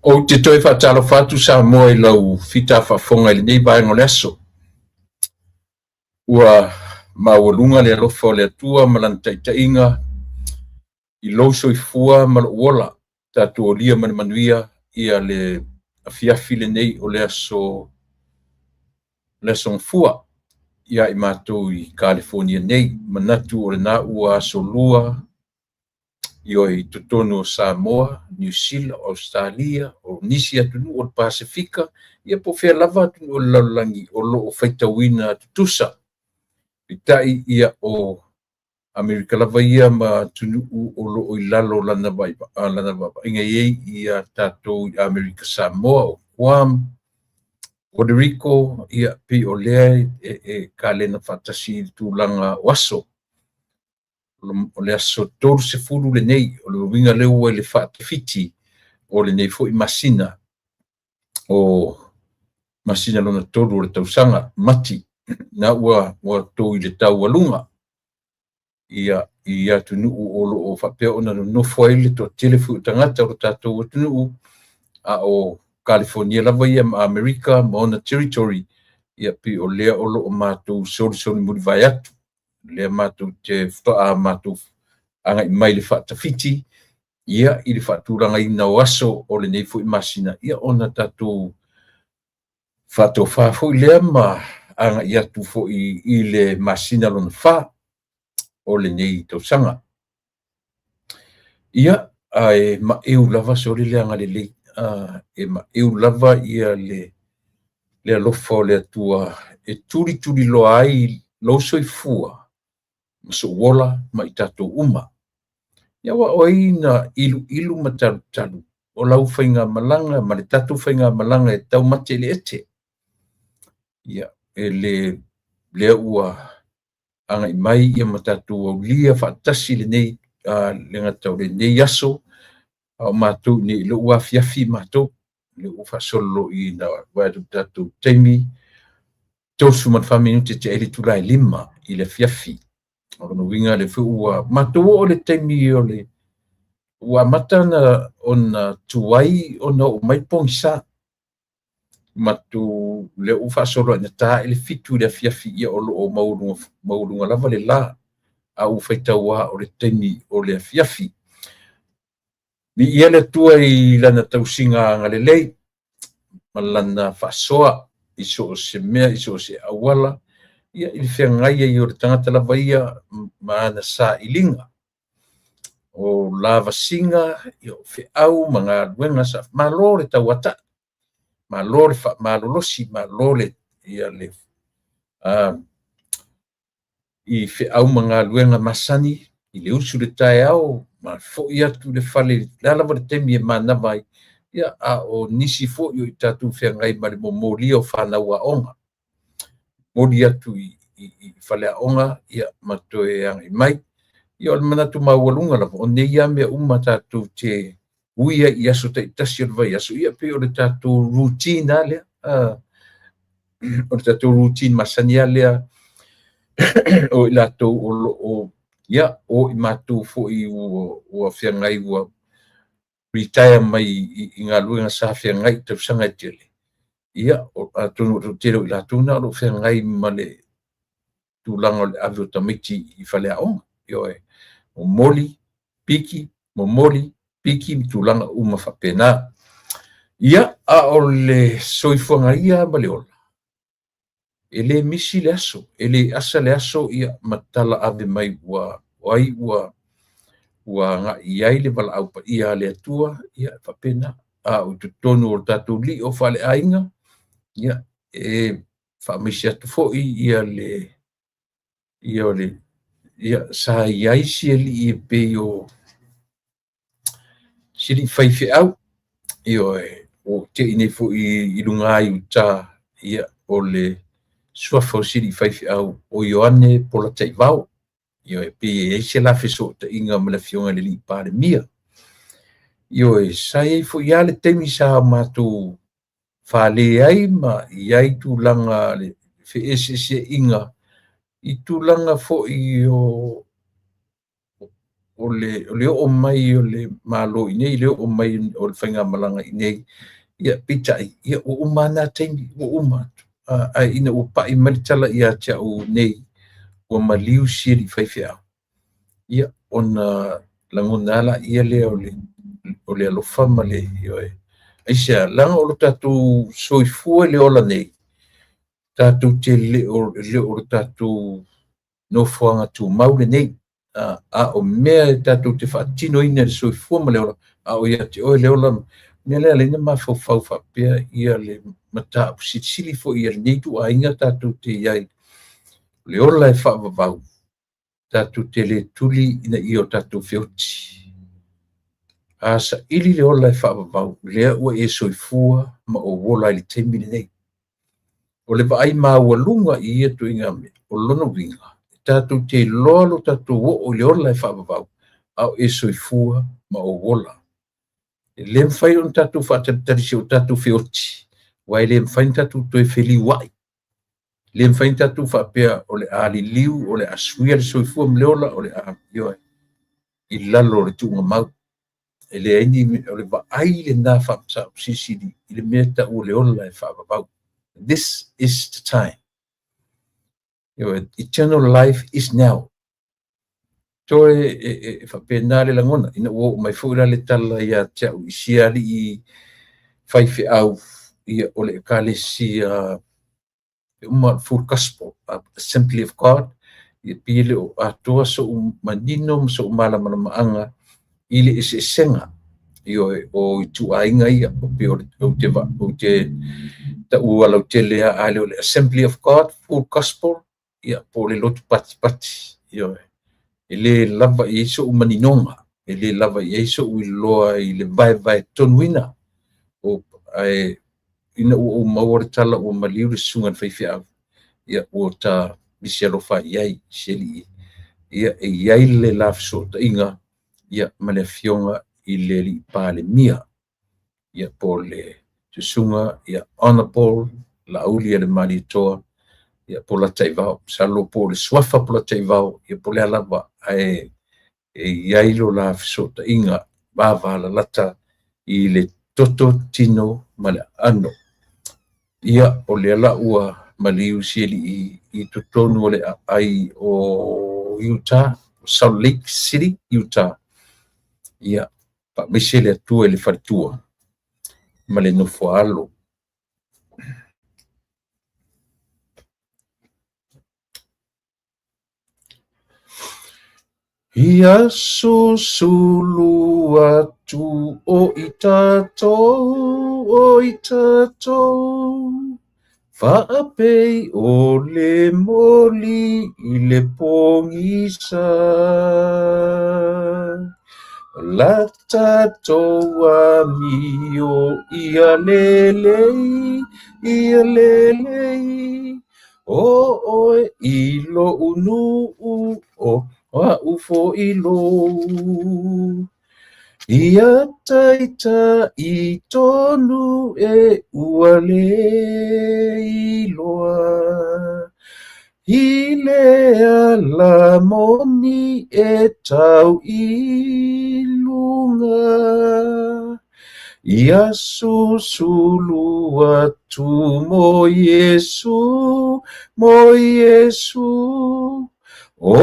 Ou te toe faatalofa atu Samoa i lau fita faafofoga i lenei vaega o le aso. Ua maualuga le alofa o le Atua ma Lana taitaiga i lou soifua ma lou ola. Tatou aulia ma le manuia ia le afiafi lenei o le aso Gafua ia i matou i Kalifonia nei. Manatu o lena ua aso lua i totonu o Samoa, Niu Sila, Ausetalia, o nisi atunuu o le Pasefika, ia po o fea lava atunuu o le lalolagi o lo o faitauina tutusa. Peitai ia o Amerika lava ia ma atunuu o lo o i lalo o lana vaavaaiga e i ai ia tatou i Amerika Samoa, o Guam, Puerto Rico, ia pei o lea e kalena faatasi i le tulaga o aso. O le aso 30 lenei, o le uiga lea ua i le faatafiti o lenei foi masina, o masina lona 3 o le tausaga, Mati, na ua tou i le taualuga ia i atunuu o lo o faapea ona nonofo ai le toatele foi o tagata o le tatou atunuu, a o Kalifonia lava ia ma Amerika ma ona territory, ia pei o lea o lo o matou solisoli mulivae atu. Lea matou te faatoa matou agai mai le faatafiti ia i le faatulagaina o aso o lenei foi masina, ia ona tatou faatofa foi lea ma agai atu foi i le masina lona 4 o lenei tausaga. Ia, ae maeu lava soli le agalelei, e maeu lava ia le alofa o le Atua e tulituliloa ai lou soifua ma sou ola ma i tatou uma. Ia aua o ai na iluilu ma talutalu o lau faigamalaga ma le tatou faigamalaga e taumate i le ete. Ia, e le lea ua agai mai ia ma tatou aulia faatasi lenei le gata o lenei aso, a o matou nei lou afiafi matou, le ua faasolo i na vaai atu i le tatou taimi, 34 minute te ai le itula e 5 i le afiafi. O lona uiga lea foi ua matou oo i le taimi o le ua amata ona tuai ona oo mai pogisa. Matou lea ua faasolo ina ta i le 7 i le afiafi, ia o lo o maualuga lava le la, a ua faitau lava o le taimi o le afiafi. Viia le Atua i lana tausiga agalelei ma lana faasoa i so o se mea, i so o se auala, ia i le feagai ai o le tagata lava ia ma ana sailiga. O lavasiga, ia o feau ma galuega sa malo le tauatai, malo le faamalolosi, malo le ia le i feau ma galuega masani i le usu le taeao ma foi atu le fale le a lava le taimi e manava ai, ia a o nisi foi o i tatou feagai ma le momolia o fanau aoga, moli atu i faleaoga, ia ma toe agai mai. Ia o le manatu maualuga lava o nei lava mea uma tatou te ui ai i aso taitasi o le vaiaso, ia pei o le tatou routine lava lea, o le tatou routine masani lava lea o i latou o lo o ia o i matou foi ua feagai ua retire mai i galuega sa feagai i tausaga e tele, ia atonu o le toatele o i latou na o lo o feagai ma le tulaga o le ave o tamaiti i faleaoga, ioe, momoli, piki, momoli, piki ma tulaga uma faapena. Ia, a o le soifuaga ia ma le ola, e le misi le aso, e le asa le aso ia ma tala ave mai ua o ai ua agai i ai le valaau paia a le Atua, ia faapena. A o totonu o le tatou lio faaleaiga, ia e faamaise atu foi ia le ia o le ia sa i ai si alii e pei o si alii faifeau, ioe, ua tei nei foi i luga i uta, ia o le suafa o si alii faifeau o Ioane Polataivao, ioe, pei e i ai se la fesootaiga ma le afioga i le alii Palemia. Ioe, sa i ai foi lava le taimi sa matou fale ai ma i ai tulaga le feeseeseaiga i tulaga foi o o le oo mai o le Malo i inei, le oo mai o le faigamalaga i inei, ia peitai, ia ua uma lava na taimi, ua uma atu. Ae ina ua pai mai le tala ia te au nei, ua maliu si alii faifeau, ia ona lagona lava laia lea o le alofa ma le ioe. Aisea? Leaga o lo tatou soifua i le ola nei, tatou te le o le tatou nofoaga tumau lenei, a o mea e tatou te faatinoina i le soifua ma le ola, a o ia te oe le ola, mea lea e ala ai ona mafaufau faapea ia le mataupu silisili foi ia lenei ituaiga tatou te i ai, le ola e faavavau, tatou te le tuli ina ia o tatou feoti. A saili le ola e faavavau, lea ua e soifua ma ou ola ai i le taimi lenei. O le vaai maualuga i ia ituaiga mea, o lona uiga, tatou te iloa lo tatou oo i le ola e faavavau, a o e soifua ma ou ola. E le mafai ona tatou faatalitali i si o tatou feoti, aua e le mafai ona tatou toe feliuai. E le mafai ona tatou faapea o le a liliu, o le a suia le soifua ma le ola, o le a ioe, i lalo o le tuugamau. E leai ni mea, o le vaai lena faamasisilisili i le mea e tau o le ola e faavavau. This is the time. Ioe, eternal life is now. Toe e faapena le lagona, ina ua oo mai foi la le tala ia te au i sia alii faifeau, ia o le Ekalesia e uma Full Gospel, Assembly of God, ia pei e le o atoa so'u manino ma so'u malamalamaaga i le eseesega, ioe, o ituaiga ia, o pei o ou te taua lautele lava, a le o le Assembly of God, Full Gospel, ia po o le lotu patipati, ioe. E le lava i ai so'u maninoga, e le lava i ai so'u iloa i le vaevae tonuina, o ae ina ua ou maua le tala ua maliu le susuga i le faifeau, ia ua ta misi alofa i ai si alii, ia e i ai le la fesootaiga, ia ma le afioga i le alii Palemia, ia po o le susuga ia Honorable Laaulialemalietoa, ia po o Lataivao, masalo po o le suafa po o Lataivao, ia po o le a lava, ae e i ai lo la fesootaiga vavalalata i le toto, tino ma le aano. Ia, o lea la ua maliu si alii i totonu o le aai o Utah, Salt Lake City, Utah. Ia, faamaise le Atua i le faletua ma le nofoaalo. Ia susulu atu o i tatou, o i tatou, faapei o le moli i le pogisa. O la tatou amio ia lelei, ia lelei, o oe i lo'u nuu, o a'u foi lou. Ia taitai tonu e ua le iloa, i le ala moni e tau i luga. Ia susulu atu mo Iesu, mo Iesu, o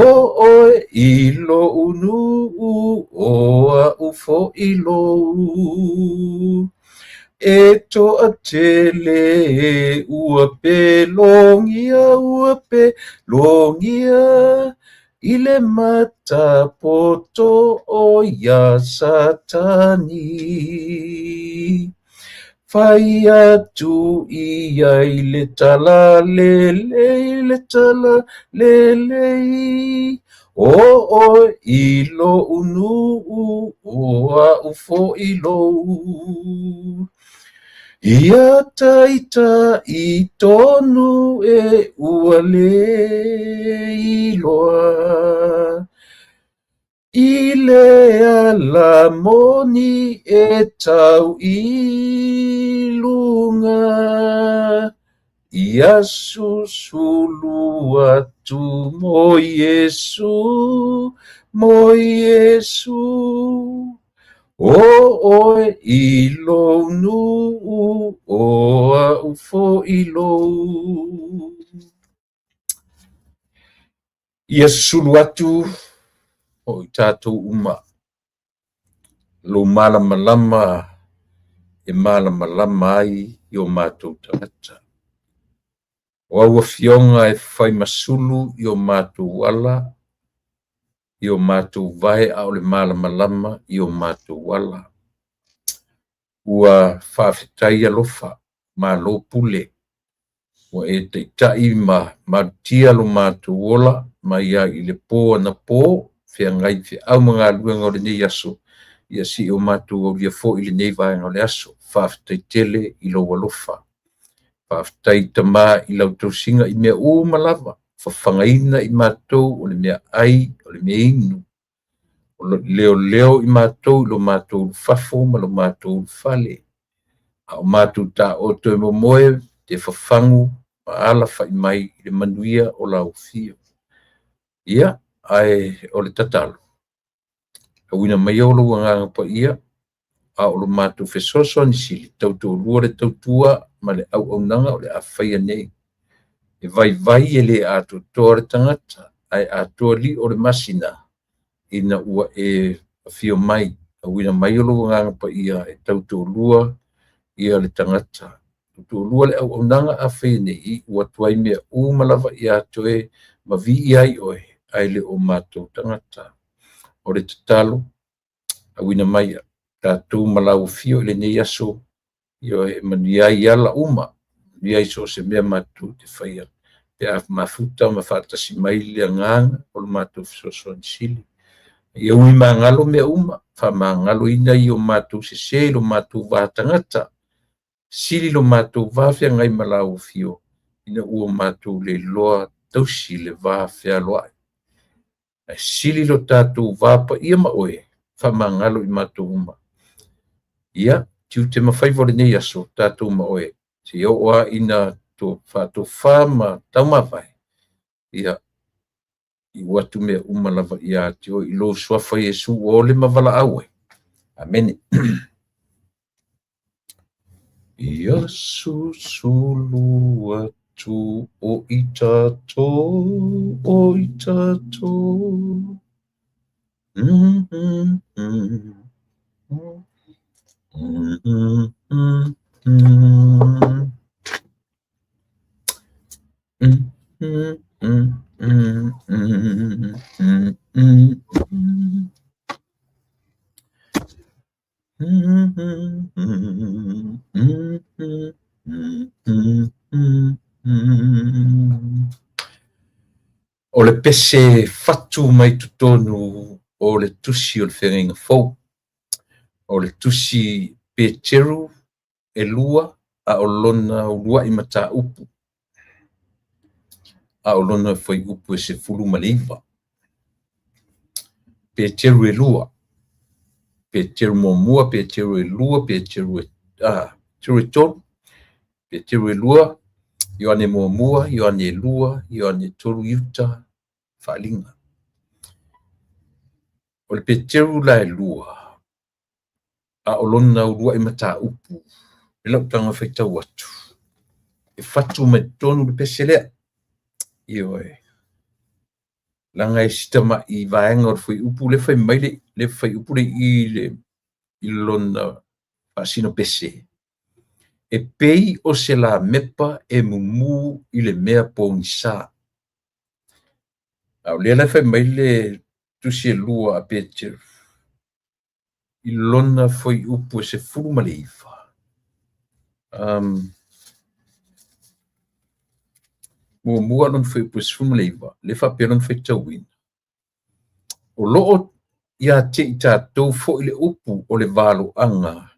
oe i lo'u nuu, o a'u foi lou. E toatele ua pelogia, ua pelogia, i le matapoto o ia Satani. Fai atu i ai le tala lelei, le tala lelei, o oe i lo'u nuu, o a'u foi lou. Ia taitai tonu e ua le iloa, i le ala moni e tau i luga. Ia susulu atu mo Iesu, mo Iesu. O oe i lou nuu, o au foi lou. Ia susulu atu o i tatou uma, lou malamalama e malamalama ai i o matou tagata. O au afioga e fai masulu i o matou ala, i o matou vae a o le malamalama i o matou ala. Ua faafetai alofa, malo pule, ua e taitai ma malutia lo matou ola mai ai i le po anapo, feagai feau ma galuega o lenei aso, ia si o matou aulia foi lenei vaega o le aso. Faafetai tele i lou alofa. Faafetai Tama i lau tausiga i mea uma lava, fafagaina i matou o le mea ai, o le mea inu. O le leoleo i matou i lo matou fafo ma lo matou fale. A o matou taoto e momoe te fafagu ma alafai mai i le manuia o lau afio. Ia, ae o le tatalo, auina mai o lou agaga paia, a o lo matou fesoasoani sili, tautoalua le tautua ma le auaunaga o le a faia nei. E vaivai e le atoatoa le tagata, ae atoa lio le masina, ina ua e afio mai, auina mai o lou agaga paia e tautoalua ia le tagata. Tautoalua le auaunaga a faia nei, i ua tuai mea uma lava ia te oe, ma viia ai oe, ae le o matou tagata. O le tatalo, auina mai tatou ma lau afio i lenei aso, ioe, e manuia ai ala uma, manuia ai so o se mea matou te faia, pe a mafuta ma faatasi mai le agaga o le matou fesoasoani sili. Ia ui magalo mea uma, faamagaloina i o matou sese i lo matou va tagata, sili lo matou va feagai ma lau afio, ina ua matou leiloa tausi le va fealoai. Ae sili lo tatou va paia ma oe, faamagalo i matou uma. Ia, tiute ma faiva o lenei aso, tatou ma oe, se oo a ina faatofa ma taumavae, ia, i ua atu mea uma lava ia te oe, i lou suafa Iesu ua ole ma valaau ai. Amene. Ia susulu atu o i tatou, o i tatou. O le pese fatu mai totonu o le tusi o le feagaiga fou. O le tusi Peteru e lua a o lona uluai mataupu. A o lona fuaiupu e 19. Peteru e lua. Peteru muamua, Peteru e lua, Peteru e tolu. Peteru e lua, Ioane muamua, Ioane e lua, Ioane e tolu, Iuta, Faaliga. O le Peteru la e lua, a o lona uluai mataupu, e lau taga faitau atu, e fatu mai totonu le pese lea. Ioe. Laga e sita mai vaega o le fuaiupu le fai mai le fuaiupu le i lona faasino pese. E pei o se la mepa e mumu i le mea pogisa. A o lea la fai mai le tusi e lua a Peteru i lona fuaiupu e 19. Muamua lona fuaiupu e 19, le faapea lona faitauina. O loo ia te i tatou foi le upu o le valoaga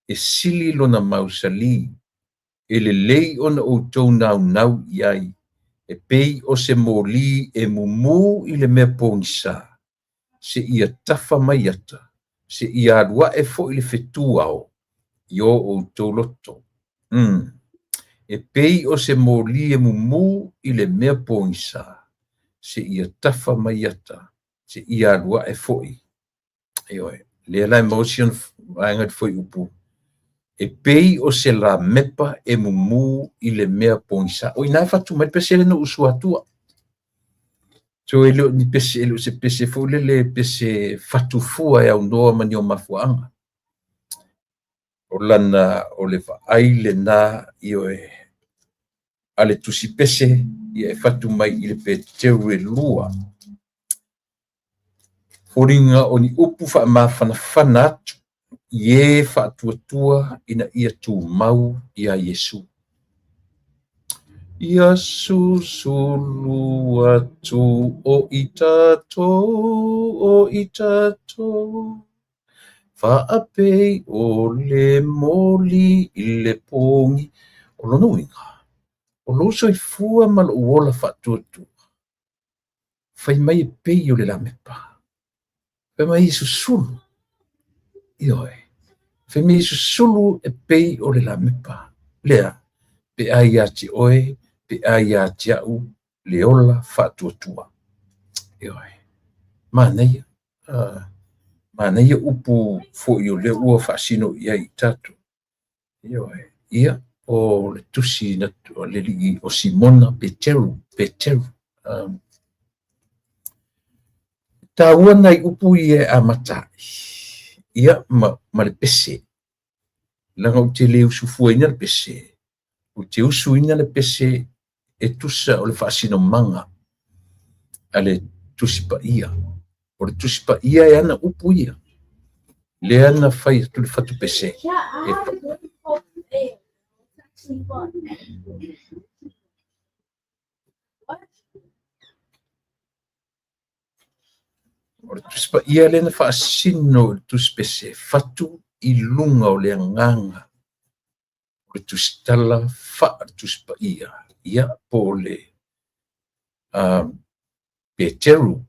e sili lona mausali, e lelei ona outou naunau i ai, e pei o se moli e mumu i le mea pogisa, se ia tafa mai ata, se ia alu ae foi le fetu ao i o outou loto. E pei o se moli e mumu i le mea pogisa, seia tafa mai ata, seia alu ae foi. Ioe, lea la e maua si ona vaega i le fuaiupu, e pei o se lamepa e mumu i le mea pogisa. O i ina e fatu mai le pese lea na ou usu atua. So e le o ni pese, e le o se pese foi lele pese fatu fua e aunoa ma ni o mafuaaga. O lana, o le vaai lena, ioe, a le tusi pese, ia e fatu mai i le Peteru e 2. Foliga o ni upu faamafanafana atu i e faatuatua ina ia tumau ia Iesu. Ia susulu atu o i tatou, o i tatou, faapei o le moli i le pogi. O lona uiga, o lou soifua ma lou ola faatuatua, fai mai e pei o le lamepa. Fai mai e susulu. Ioe. Fai mai e susulu e pei o le lamepa. Lea, pe a ia te oe, pe a ia te au, le ola faatuatua. Ioe. Manaia. Manaia upu foi o lea ua faasino i ai i tatou. Ioe. Ia, o le tusi na o le alii o Simona Peteru, Peteru. Taua nai upu ia e amata ai. Ia, ma le pese. Leaga ou te le usufuaina le pese. Ou te usuina le pese e tusa o le faasinomaga a le Tusi Paia. O le Tusi Paia e ana upu ia. Lea na fai atu le fatu pese. O le Tusi Paia lea na faasino i le tusi pese, fatu i luga o le agaga o le tusitala faa-le Tusi Paia, ia po o le Peteru,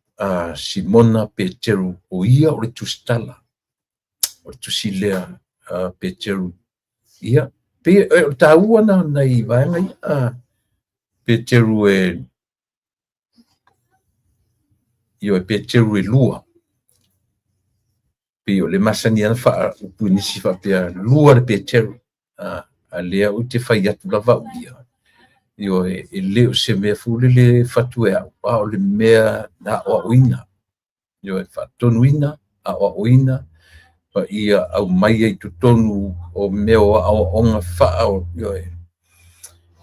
Simona Peteru, o ia o le tusitala, o le tusi lea Peteru. Ia, pei o le taua na nai vaega ia, Peteru e, ioe, Peteru e 2. Pei o le masani ana faaupu i nisi faapea, 2 le Peteru. A lea ou te fai atu lava au ia. Ioe, e le o se mea foi lele fatu e au, a o le mea na aoaoina. Ioe, faatonuina, aoaoina, ma ia aumai ai totonu o mea o aoaoga faa, ioe,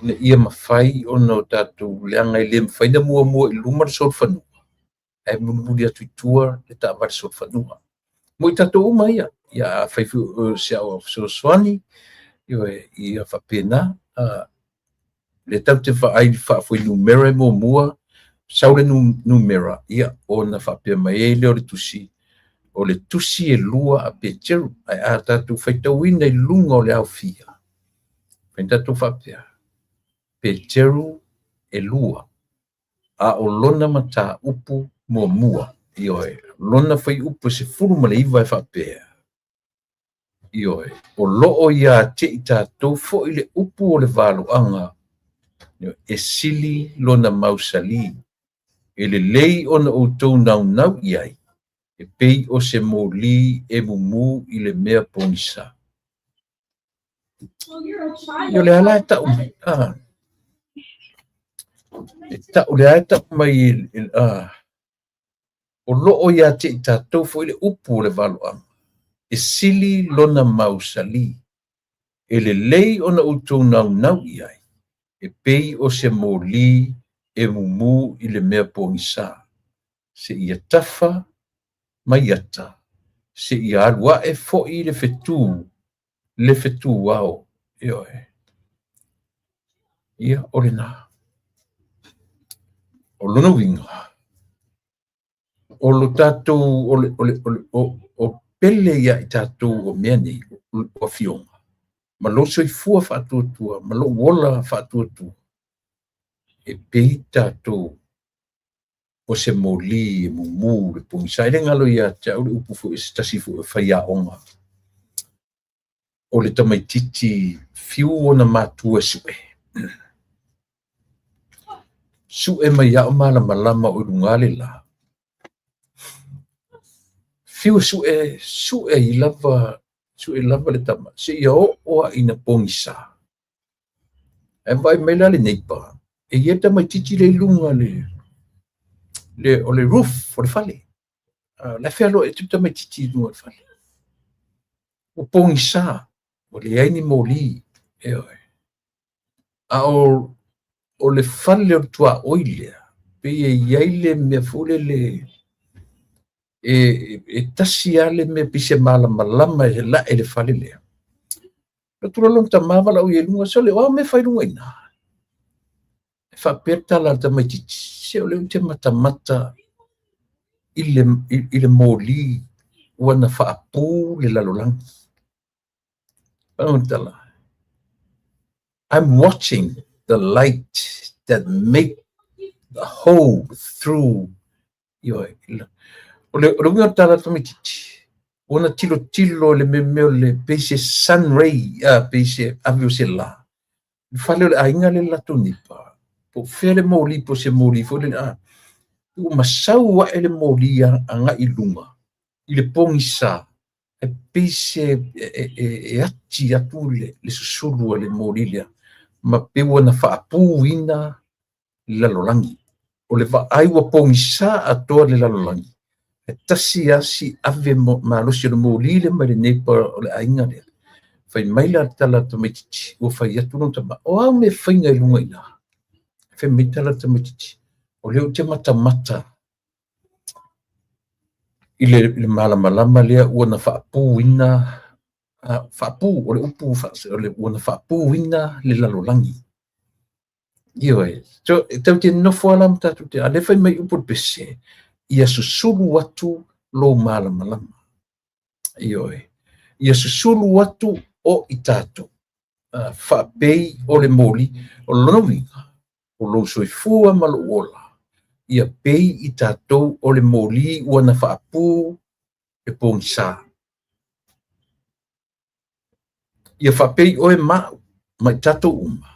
ina ia mafai ona o tatou leaga e le mafai na muamua i luma le solofanua, ae mulimuli atu i tua le taavale solofanua. Mo i tatou uma ia, ia a fai foi o se ao fesoasoani, ioe, ia faapena, le tatou te vaai faafuainumera e muamua, sau le numera, ia ona faapea mai ai lea o le tusi, o le tusi e 2 a Peteru, ae a tatou faitauina i luga o le aofia, fai tatou faapea, Peteru e 2, a o lona mataupu muamua, ioe, lona fuaiupu e 19 e faapea, ioe, o loo ia te i tatou foi le upu o le valoaga, e sili lona mausali, e lelei ona outou naunau i ai, e pei o se moli e mumu i le mea pogisa. Ia o le ala e tau mai, e tau le a e tau mai, o loo ia te i tatou foi le upu o le valoaga, e sili lona mausali, e lelei ona outou naunau i ai, e pei o se moli e mumu i le mea pogisa, se ia tafa mai ata, se ia alu ae foi le fetu ao. Ioe. Ia o lena. O lona uiga, o lo tatou, o pele ia i tatou o mea nei, o afioga, ma lou soifua faatuatua, ma lou ola faatuatua, e pei tatou o se moli e mumu le pogisa. E le galo ia te au le upu foi se tasi foi o faiaoga, o le tamaititi fiu ona matua e sue. Su'e mai a'u malamalama o i luga le la. Fiu e su'e, su'e ai lava, su'e lava le tama, seia oo lava ina pogisa. Ae vaai mai la le neighbor, e i ai le tamaitiiti lea i luga o le roof o le fale. O la e fealuai atu le tamaitiiti i luga o le fale. Ua pogisa, ua leai ni moli, ioe. A o le fale o le tuaoi lea, pei e i ai le mea foi lele e tasi lava le mea pei se malamalama e la'e i le fale lea. Alu atu loa lona tama valaaulia i luga, sole, o a au mea e fai i luga i ina? E faapea le tala a le tamaitiiti, se o lea ou te matamata i le moli ua na faapu le lalolagi. Tala, I'm watching the light that make the hole through. Ioe. O le uiga o le tala a le tamaitiiti, ua na tilotilo i le mea o le pei se sun ray, pei se ave o se la. Le fale o le aiga lea le latou neighbor, po o fea le moli, po o se moli foi lele, ua masau ae le moli agai i luga, i le pogisa, e pei se e ati atu le susulu a le moli lea, ma pei ua na faapuina le lalolagi. O le vaai ua pogisa atoa le lalolagi, e tasi lava si ave malosi o le moli lea mai le neighbor o le aiga lea. Fai mai la le tala a le tamaitiiti, ua fai atu lona tama, o a au mea e faiga i luga i ina? Fai mai le tala a le tamaitiiti, o lea ou te matamata i le malamalama lea ua na faapuina, faapu, o le upu ua na faapuina le lalolagi. Ioe, so e tatou te nofo lava ma tatou te, a o lea e fai mai upu o le pese, ia susulu atu lou malamalama. Ioe, ia susulu atu o i tatou, faapei o le moli, o lona uiga, o lou soifua ma lou ola, ia pei i tatou o le moli ua na faapu le pogisa. Ia faapei oe ma au, ma i tatou uma,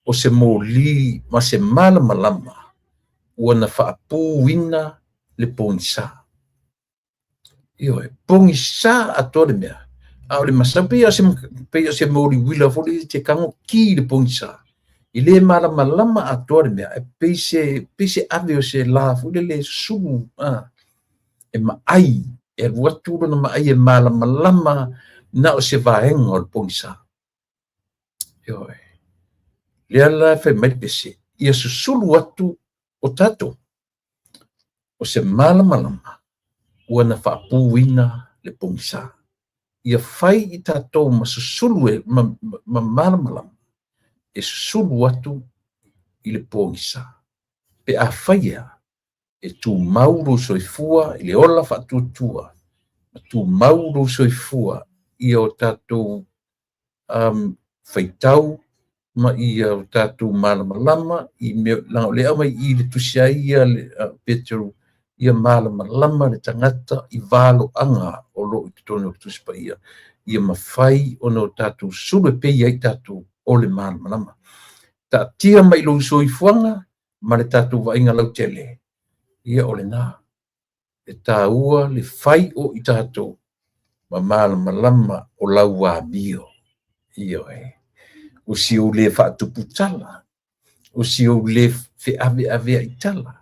o se moli ma se malamalama ua na faapuina le pogisa. Ioe, pogisa atoa le mea. A o le masau, pei o se moli uila foi lele te tago ki i le pogisa. I le malamalama atoa le mea, e pei se ave o se la foi lele susulu, e maai, e alu atu lona maai e malamalama na o se vaega o le pogisa. Ioe. Lea la e fai mai le pese, ia susulu atu o tatou, o se malamalama ua na faapuina le pogisa. Ia fai i tatou ma susulu e ma malamalama e susulu atu i le pogisa. Pe a faia e tumau lou soifua i le ola faatuatua, ma tumau lou soifua ia o tatou faitau ma ia o tatou malamalama i mea, leaga o lea e aumai i le tusi ai ia le Petero, ia malamalama le tagata i valoaga o loo i totonu o le Tusi Paia, ia mafai ona o tatou susulu e pei ai tatou o le malamalama. Taatia mai lou soifuaga ma le tatou vaaiga lautele, ia o lena. E taua le fai o i tatou ma malamalama o lau amio. Ioe. O si ou le faatuputala, o si ou le feaveavea i tala,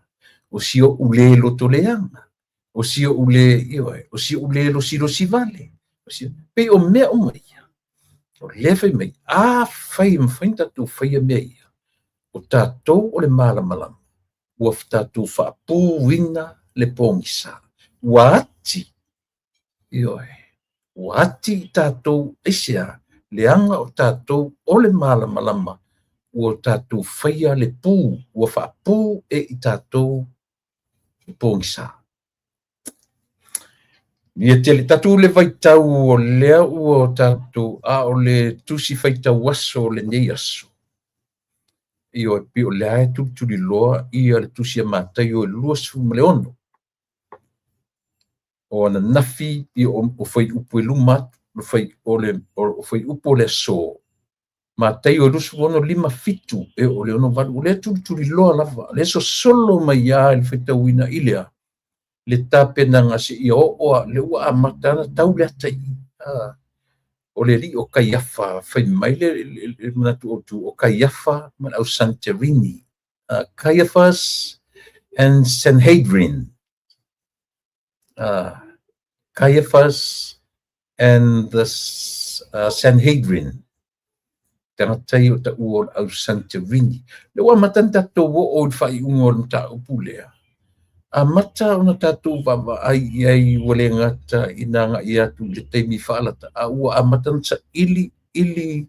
o si ou le lotoleaga, o si ou le, ioe, o si ou le losilosi vale, pei o mea uma ia. O lea fai mai, a fai mafai ona tatou faia mea ia, o tatou o le malamalama, ua tatou faapuina le pogisa. Ua ati, ioe, ua ati i tatou aisea, leaga o tatou o le malamalama, ua tatou faia le pu, ua faapu e i tatou le pogisa. Ia tele tatou le vaitau o lea ua tatou, a o le tusi faitau aso o lenei aso. Ioe, pei o lea e tulituliloa ia le tusi a Mataio e 26. O ananafi o fuaiupu e luma atu, o fuaiupu o le aso. Mataio e 26:57 e oo i le 68. O lea e tulituliloa lava, o lea e sosolo mai lava i le faitauina i le a? Le tapenaga seia oo lava, lea ua amata ona tau le ata i i. O le alii o Kaiafa, fai mai le manatu autu, o Kaiafa ma le au Santerini. Caiaphas and Sanhedrin. Caiaphas and the Sanhedrin. Tagata ia o taua o le au Santerini. Lea ua amata ona tatou oo i le faaiuga o le mataupu lea. Amata ona tatou vaavaai i ai ua le gata ina agai atu i le taimi faalata, a ua amata ona saili ili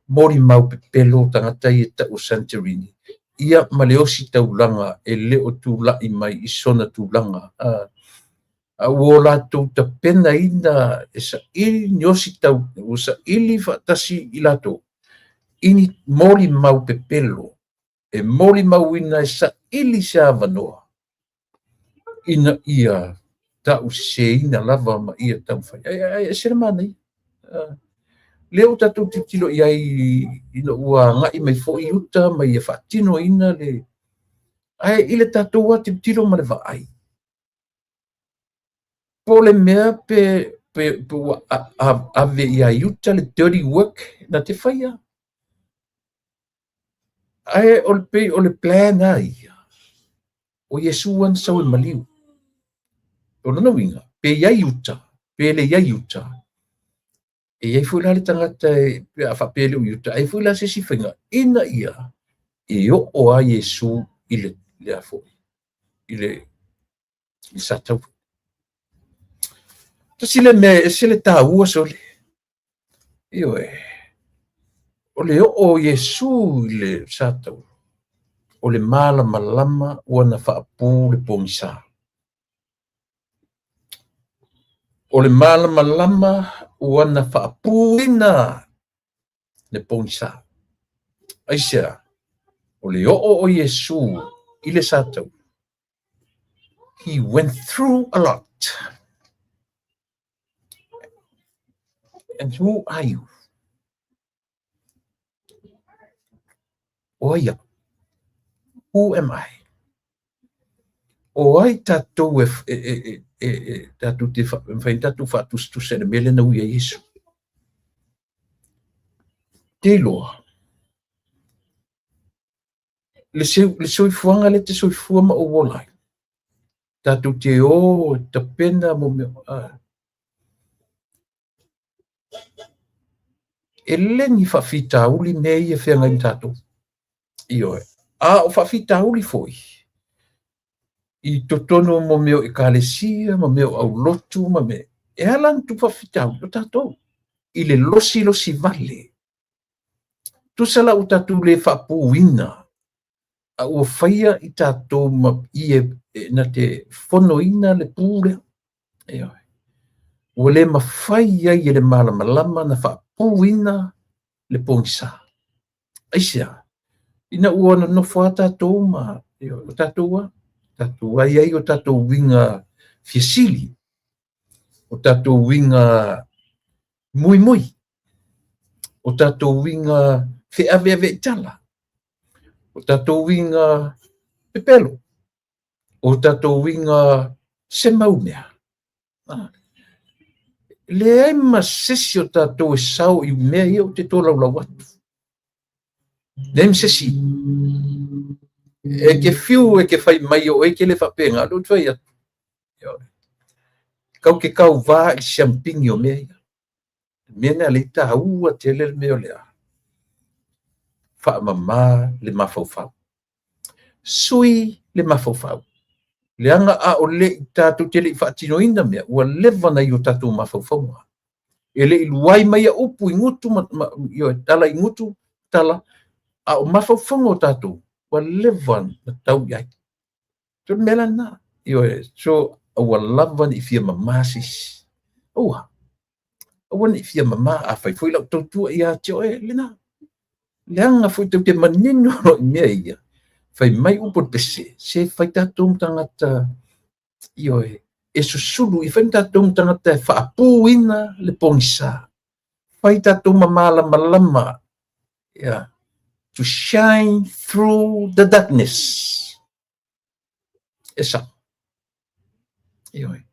molimau pepelo o tagata ia e tau o Santerini, ia ma le ositaulaga e le o tulai mai i sona tulaga. A ua latou tapenaina e saili ni ua saili faatasi i latou i ni molimau pepelo e molimauina e saili se avanoa ina ia tauseseina lava ma ia taumafai. Ae ese le manaia. Lea ua tatou tilotilo i ai ina ua agai mai foi i uta ma ia faatinoina le... Ae i le tatou lava tilotilo ma le vaai, po o le mea pe ua ave ia uta le dirty work na te faia. Ae o le pei o le plan lava ia, o Iesu lava na sau e maliu. O lona uiga, pe i ai uta, pe le i ai uta, e i ai foi la le tagata e, pe a faapea e le o i uta, ai foi la se isi faiga, ina ia e oo a Iesu i le a foi, i le sa taua. Tasi le mea e ese le taua sole. Ioe, o le oo o Iesu i le sa taua, o le malamalama ua na faapu le pogisa. O le malamalama ua na faapuina le pogisa. Aisea, o le oo o Iesu i le sa taua, he went through a lot. And who are you? O ai au? Who am I? O ai tatou e tatou te mafai tatou faatusatusa i le mea lea na ui ai Iesu? Te iloa, le soifuaga lea te soifua ma ou ola ai, tatou te o tapena mo mea, e le ni faafitauli mea ia feagai ma tatou. Ioe. A o faafitauli foi i totonu mo mea o ekalesia, ma mea o aulotu, ma mea, e ala ona tupu faafitauli o tatou i le losilosi vale. Tusa la ua tatou le faapuina, a ua faia i tatou ma ie na te fonoina le pu lea. Ioe. Ua le mafai ai e le malamalama na faapuina le pogisa. Aisea, ina ua nonofo lava tatou ma o tatou lava, tatou ai ai o tatou uiga fiasili, o tatou uiga muimui, o tatou uiga feaveaveaitala, o tatou uiga pepelo, o tatou uiga se mau mea. Leai ma se isi o tatou e sao i mea ia ou te tolaulau atu. Leai ma se isi. E ke fiu e ke fai mai o e ke le faapena, lea ou te fai atu. Kau ke kauvā i le siamupini o mea ia. Mea na le taua tele le mea o lea. Faamama le mafaufau. Sui le mafaufau. Leaga a o le i tatou te le i faatinoina mea, ua leva na i o tatou mafaufauga. E le i luai mai a upu i gutu, ioe, tala i gutu, tala, a o mafaufauga o tatou, ua leva na tau i ai. So le mea la lena. Ioe, so aua lava ne i fia mamā se isi. Aua. Aua ne i fia mamā, a fai foi lau tautua ia te oe, lena. Leaga foi tau te manino loa i mea ia. Fai mai upu o le pese, se fai tatou ma tagata, ioe, e susulu, i fai ma tatou ma tagata e faapuina le pogisa. Fai tatou ma malamalama. Yeah. To shine through the darkness. E sa. Ioe.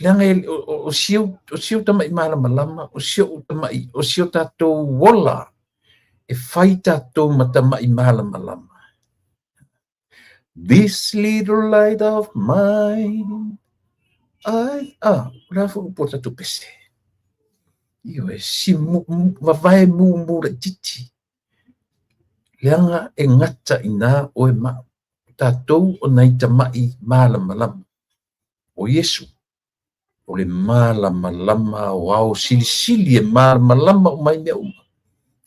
Leaga e, o, o, si au, o si au tama'i malamalama, o si ou tama'i, o si o tatou ola, e fai tatou ma tama'i malamalama. This little light of mine, I, ah, o le a foi upu o tatou pese. Ioe, si mu, mu, vavae mumu laitiiti. Leaga e gata i ina oe ma au. O tatou o nai tama'i malamalama. O Iesu, o le malamalama aoao silisili e malamalama uma ai mea uma.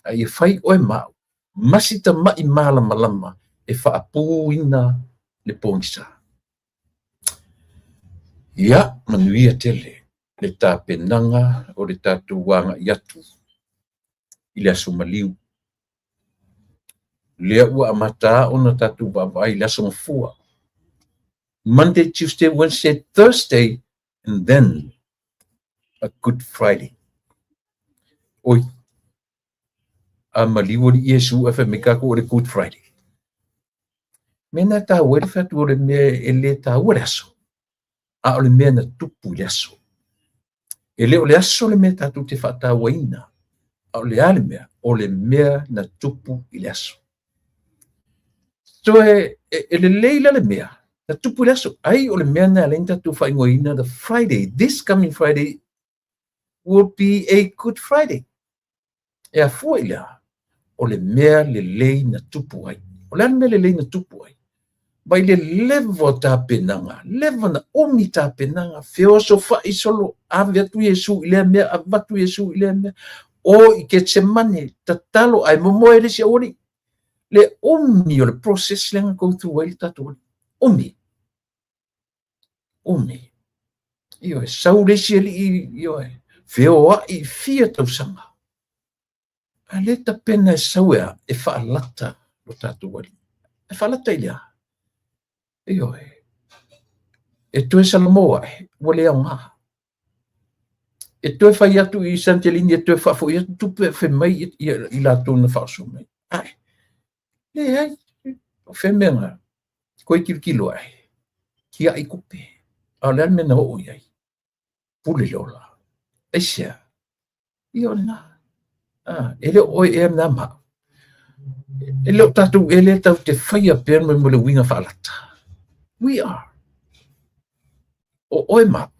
A ia fai oe ma au, ma si tama'i malamalama e faapūina le pogisa. Ia, manuia tele le tapenaga o le tatou agai atu i le Aso Maliu. Lea ua amata ona tatou vaavaai i le Aso Gafua. Monday, Tuesday, Wednesday, Thursday, and then a Good Friday. Oi, a maliu alii Iesu ae fai mai tatou o le Good Friday. Mea na e taua ai le fai atu o le mea e le taua le aso, a o le mea na tupu i le aso. E le o le aso le mea tatou te faatauaina, a o le a le mea? O le mea na tupu i le aso. Toe e lelei la le mea na tupu i le aso, ai o le mea na e ala ai ona tatou faaigoaina the Friday, this coming Friday will be a Good Friday. E afua i le a? O le mea lelei na tupu ai. O le a le mea lelei na tupu ai? Mai le leva o tapenaga, leva na umi tapenaga, feosofa'i solo, ave atu Iesu i lea mea, avatu Iesu i lea mea, o i Ketsemane, tatalo ae momoe le isi aualii. Le umi o le process lea na go through ai le tatou Alii. Umi. Umi. Ioe, sau le isi alii, ioe, feoai i fia tausaga. A le tapena e sau e a, e faalata lo tatou Alii. E faalata i le a? Ioe. E toe salamo ae, ua le aoga. E toe fai atu i Santelini, e toe faafoi atu tupe e fai mai i latou na faaoso mai. Ae, leai, o fea mea na, koe tilotilo ae, tiai tupe. A o le a le mea na oo i ai? Pule le ola. Aisea? Ia o lena. Ah, e le o oe ea lena ma au. E le o tatou ea lea tatou te faia pea mo le uiga faalata. We are. O oe ma au,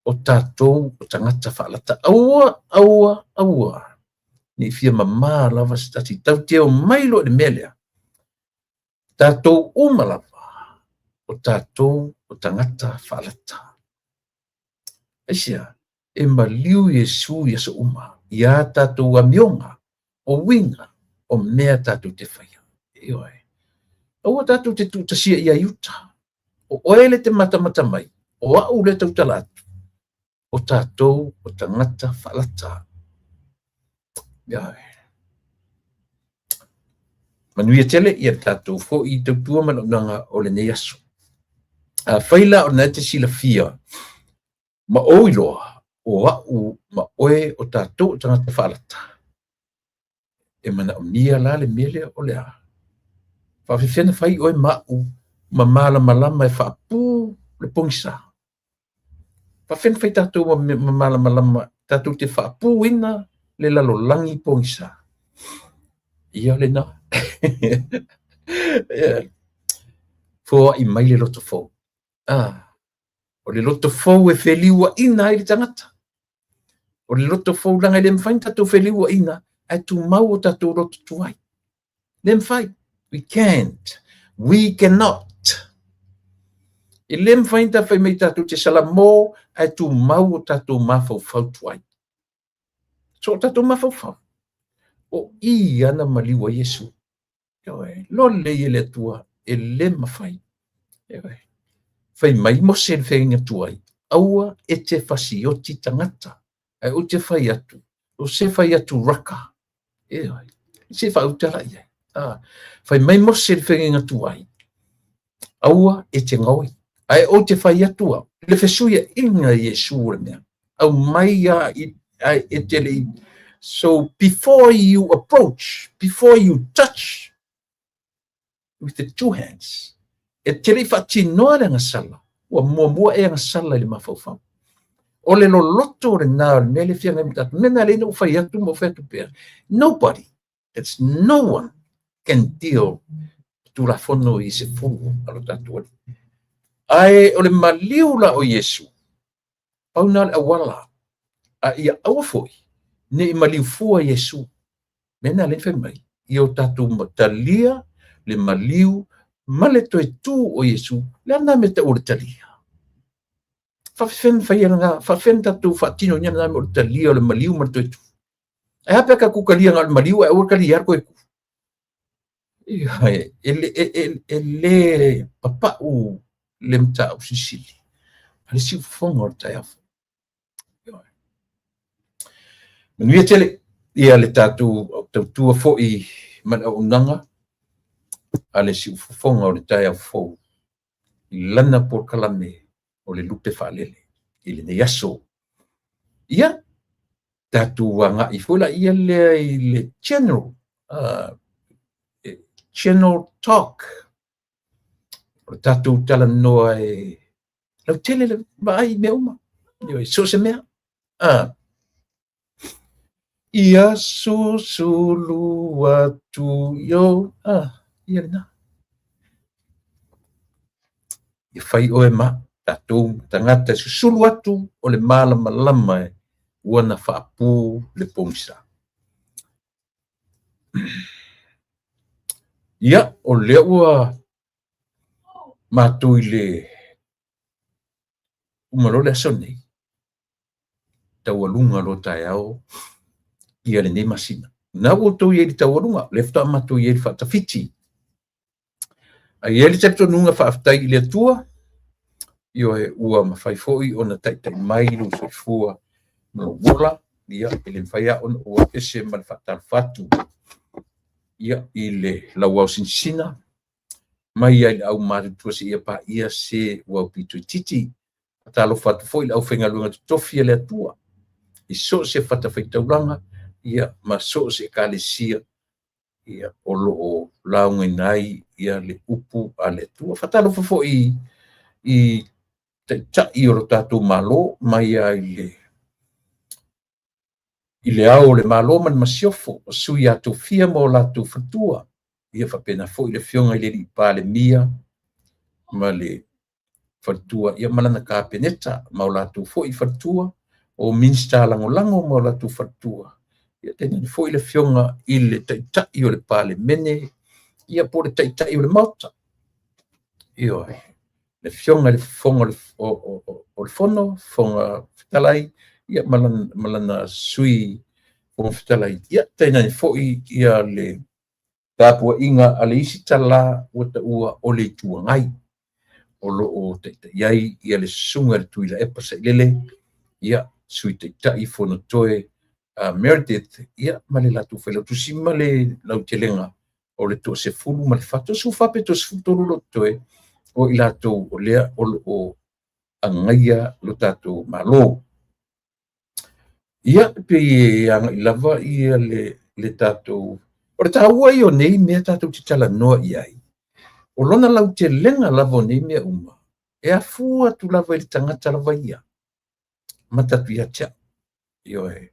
o tatou o tagata faalata. Aua, aua, aua. Ne i fia mamā lava se tasi. Tatou te omai loa i le mea lea. Tatou uma lava, o tatou o tagata faalata. Aisea? E maliu Iesu i aso uma, i ā tatou amioga, o uiga, o mea tatou te faia. Ioe. Aua tatou te tuutasia ia Iuta. O oe le te matamata mai, o au le tautala atu, o tatou o tagata faalata. Ioe. Manuia tele ia tatou foi i tautua ma auaunaga o lenei aso. Afai la o lena e te silafia ma ou iloa o au ma oe o tatou o tagata faalata, e manaomia la le mea lea o le a? Faafefea ona fai oe ma au ma malamalama e faapū le pogisa? Faafefea ona fai tatou ma malamalama tatou te faapūina le lalolagi pogisa? Ia lena. Foai mai le loto fou. Ah, O le loto fou e feliuaina ai le tagata. O le loto fou leaga e le mafai ona tatou feliuaina ae tumau o tatou loto tuai. Le mafai. We can't. We cannot. E le mafai ona fai mai tatou te salamo ae tumau o tatou mafaufau tuai. So o tatou mafaufau. O i ana maliu ai Iesu. Ioe, lole i e le Atua, e le mafai. Ioe. Fai mai Mose le feagaiga tuai, aua e te fasioti tagata, ae ou te fai atu, o se fai atu raka. Ioe, se faautala i ai. Ah, fai mai Mose le feagaiga tuai, aua e te gaoi, ae ou te fai atu au, le fesuiaiga i Iesu o le mea, aumai a i, ae e te le i So before you approach, before you touch with the two hands, e te le i faatinoa le agasala, ua muamua e agasala i le mafaufau. O le loloto lena o le mea lea e feagai ma tatou. Mea na lea na ou fai atu ma ou fai atu pea. Nobody, that's no one can deal Tulafono i se fulu a lo tatou Alii. Ae o le maliu la o Iesu, pau na o le auala, a ia aua foi ne i maliu fua Iesu. Mea na lea fai mai, ia o tatou talia le maliu ma le toe tu o Iesu, le a lena mea taua o le talia? Faafefea na faia lena, faafefea na tatou faatinoina lena mea o le talia o le maliu ma le toe tu? Ae a pe a tatou talia na o le maliu ae aua le talia le toe tu? E le papau le mataupu silisili a le siufofoga o le taeao fou. Manuia tele ia le tatou tautua foi ma le auaunaga a le siufofoga o le taeao fou i lana polokalame o le lupe faalele i lenei aso. Ia, tatou agai foi laia lea i le general, general talk. O le tatou talanoa e lautele le vaai i mea uma, ioe, so o se mea. Ia susulu atu yo, ia lena. Ia fai oe ma tatou tagata e susulu atu o le malamalama e ua na faapu le pogisa. Ia, o lea ua matou i le uma loa le aso lenei, taualuga loa taeao ia lenei masina. Na ua outou i ai i le taualuga, lea faatoa matou i ai i le faatafiti. Ae i ai le talitonuga faafetai i le Atua, ioe, ua mafai foi ona taitai mai lou soifua ma lou ola, ia, e le mafai lava ona ou aveese ma le faatalofa atu, ia, i le lauao sinasina, mai ai le au matutua seia paia se ua aupito itiiti. Faatalofa atu foi i le aufaigaluega totofi a le Atua i so o se fatafaitaulaga, ia, ma so o se ekalesia, ia, o lo o laugaina ai ia le upu a le Atua. Faatalofa foi i taitai o lo tatou Malo mai lava i le Ao o le Malo ma le Masiofo, o sui a tofia ma o latou faletua, ia faapena foi le Afioga i le Alii Palemia ma le faletua, ia ma lana Kapeneta ma o latou foi faletua, o Minisita Lagolago ma o latou faletua, ia tainane foi le Afioga i le Taitai o le Palemene, ia po o le Taitai o le Maota. Ioe, le Afioga i le Fofoga o le Fono, Fofoga Fetalai, ia ma lana Sui Fofoga Fetalai, ia tainane foi ia le tapuaiga a le isi tala ua taua o le Itu Agai, o lo o taitai ai ia le Susuga i le Tuilaepa Sailele, ia Sui Taitai Fonotoe Meredith, ia ma le latou failautusi ma le lautelega o le 14, 14 pe 13 lo totoe o i latou o lea o lo o agaia lo tatou Malo. Ia, pei e agai lava ia le tatou... O le taua ia o nei mea tatou te talanoa i ai, o lona lautelega lava o nei mea uma, e afua atu lava i le tagata lava ia, amata atu ia te au. Ioe,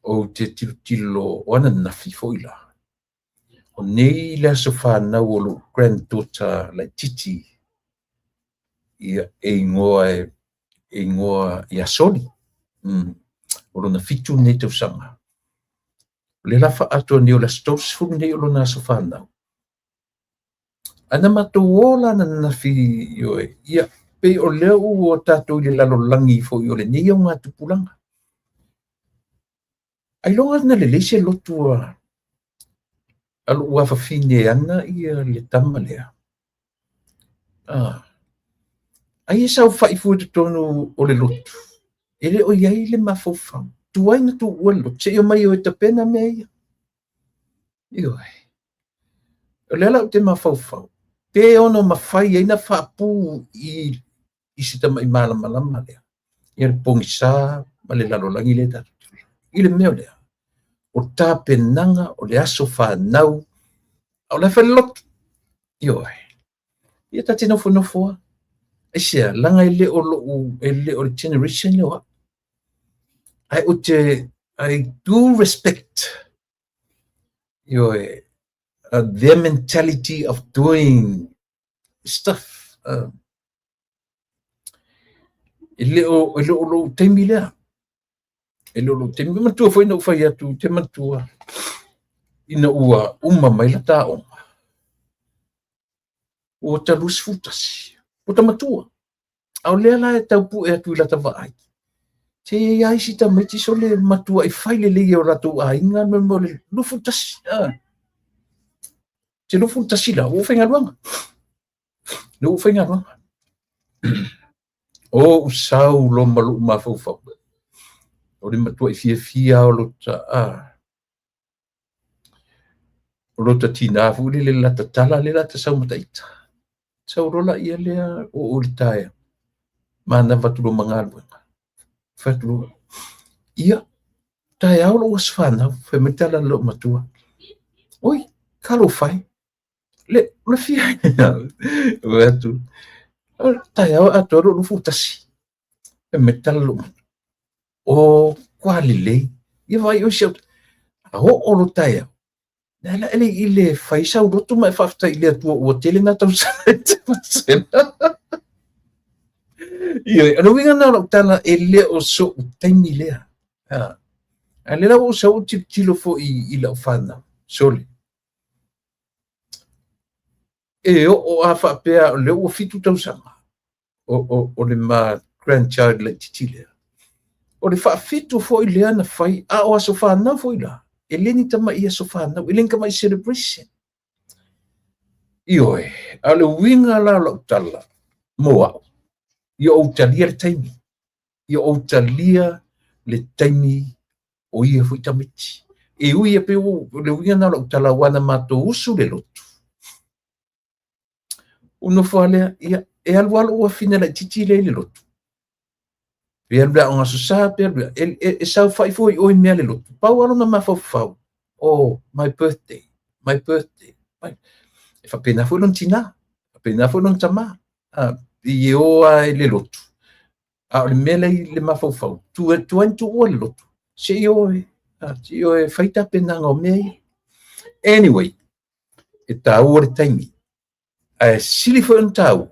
ou te tilotilo o ananafi foi la, o nei le aso fanau o lou granddaughter laitiiti, ia, e igoa ia Soli. O lona 7 nei tausaga. O le la faatoa nei o le aso 30 nei o lona aso fanau. Ae na matou o la ananafi, ioe, ia, pei o lea ua tatou i le lalolagi foi o lenei augatupulaga. Ailoga na lelei se lotu a lou afafine ana ia le tama lea. Ai e saofai fua i totonu o le lotu, e le o i ai le mafaufau. Tuai na tuua le lotu, seia omai o e tapena mea ia. Ioe. O lea la ou te mafaufau, pe ono mafai ai na faapu i se tamai malamalama lea, ia le pogisa ma le lalolagi lea tatou te i le mea lea. O tapenaga o le aso fanau, a o la e fai le lotu. Ioe. Ia ta te nofonofo lava. Aisea, leaga e le o lou, e le o le generation lea o au. Ae ou te, I do respect, ioe, their mentality of doing stuff. E le o, e le o lou taimi lea. E le o lou taimi. Manatua foi na ou fai atu, te manatua, ina ua uma mai la ta aoga, ua ta 21, ua ta matua. A o lea la e tau pue atu i lata vaai, se e i ai isi tamaiti sole matuai fai lelei e o latou aiga mo le 21. Te 21 la, ua ou faigaluega. Lea ua ou faigaluega. O ou sau loa ma lou mafaufau. O le matuai fiafia o lota, o lota tinā foi lele lata tala lea lata sau ma taita. Sau loa laia lea oo i le taeao, manava atu loa ma galuega. Fai atu loa, ia, taeao lou aso fanau, fai mai le tala a lou matua. Oi, talofa e, le, o le fia, fai atu, taeao e atoa lou 21. Fai mai le tala a lou matua, o, kua lelei, ia vaai oi si au, a oo lo taeao, le la ele i le fai sau lotu ma e faafetai i le Atua ua tele nā tausaga e te masena. Ioe, o le uiga lena o lau tala e le o so'u taimi lea. A lea la ua ou sau ou tilotilo foi i lau fanau, sole. E oo a faapea o lea ua 7 tausaga o le ma grandchild laitiiti lea. O le faafitu foi lea na fai, a o aso fanau foi la, e le ni tamai aso fanau, e le ni tamai celebration. Ioe, a o le uiga la o lau tala mo au, ia ou talia le taimi, ia ou talia le taimi o ia foi tamaiti. E ui e pei o le uiga lena o lau tala, aua na matou usu le lotu. Ou nofo lava lea, ia, e alu lava lou afine laitiiti lea i le lotu. Pe alu i le aoga Aso Sa, pe alu i le, e saofai foi i o i mea a le lotu. Pau lava lona mafaufau, oh, my birthday, my birthday. My... E faapena foi lona tinā, faapena foi lona tamā. I e o lava i le lotu. A o le mea lea i le mafaufau, tuai ona tuua le lotu, se i o e, se i o e fai tapenaga o mea ia. Anyway, e taua le taimi, ae sili foi ona taua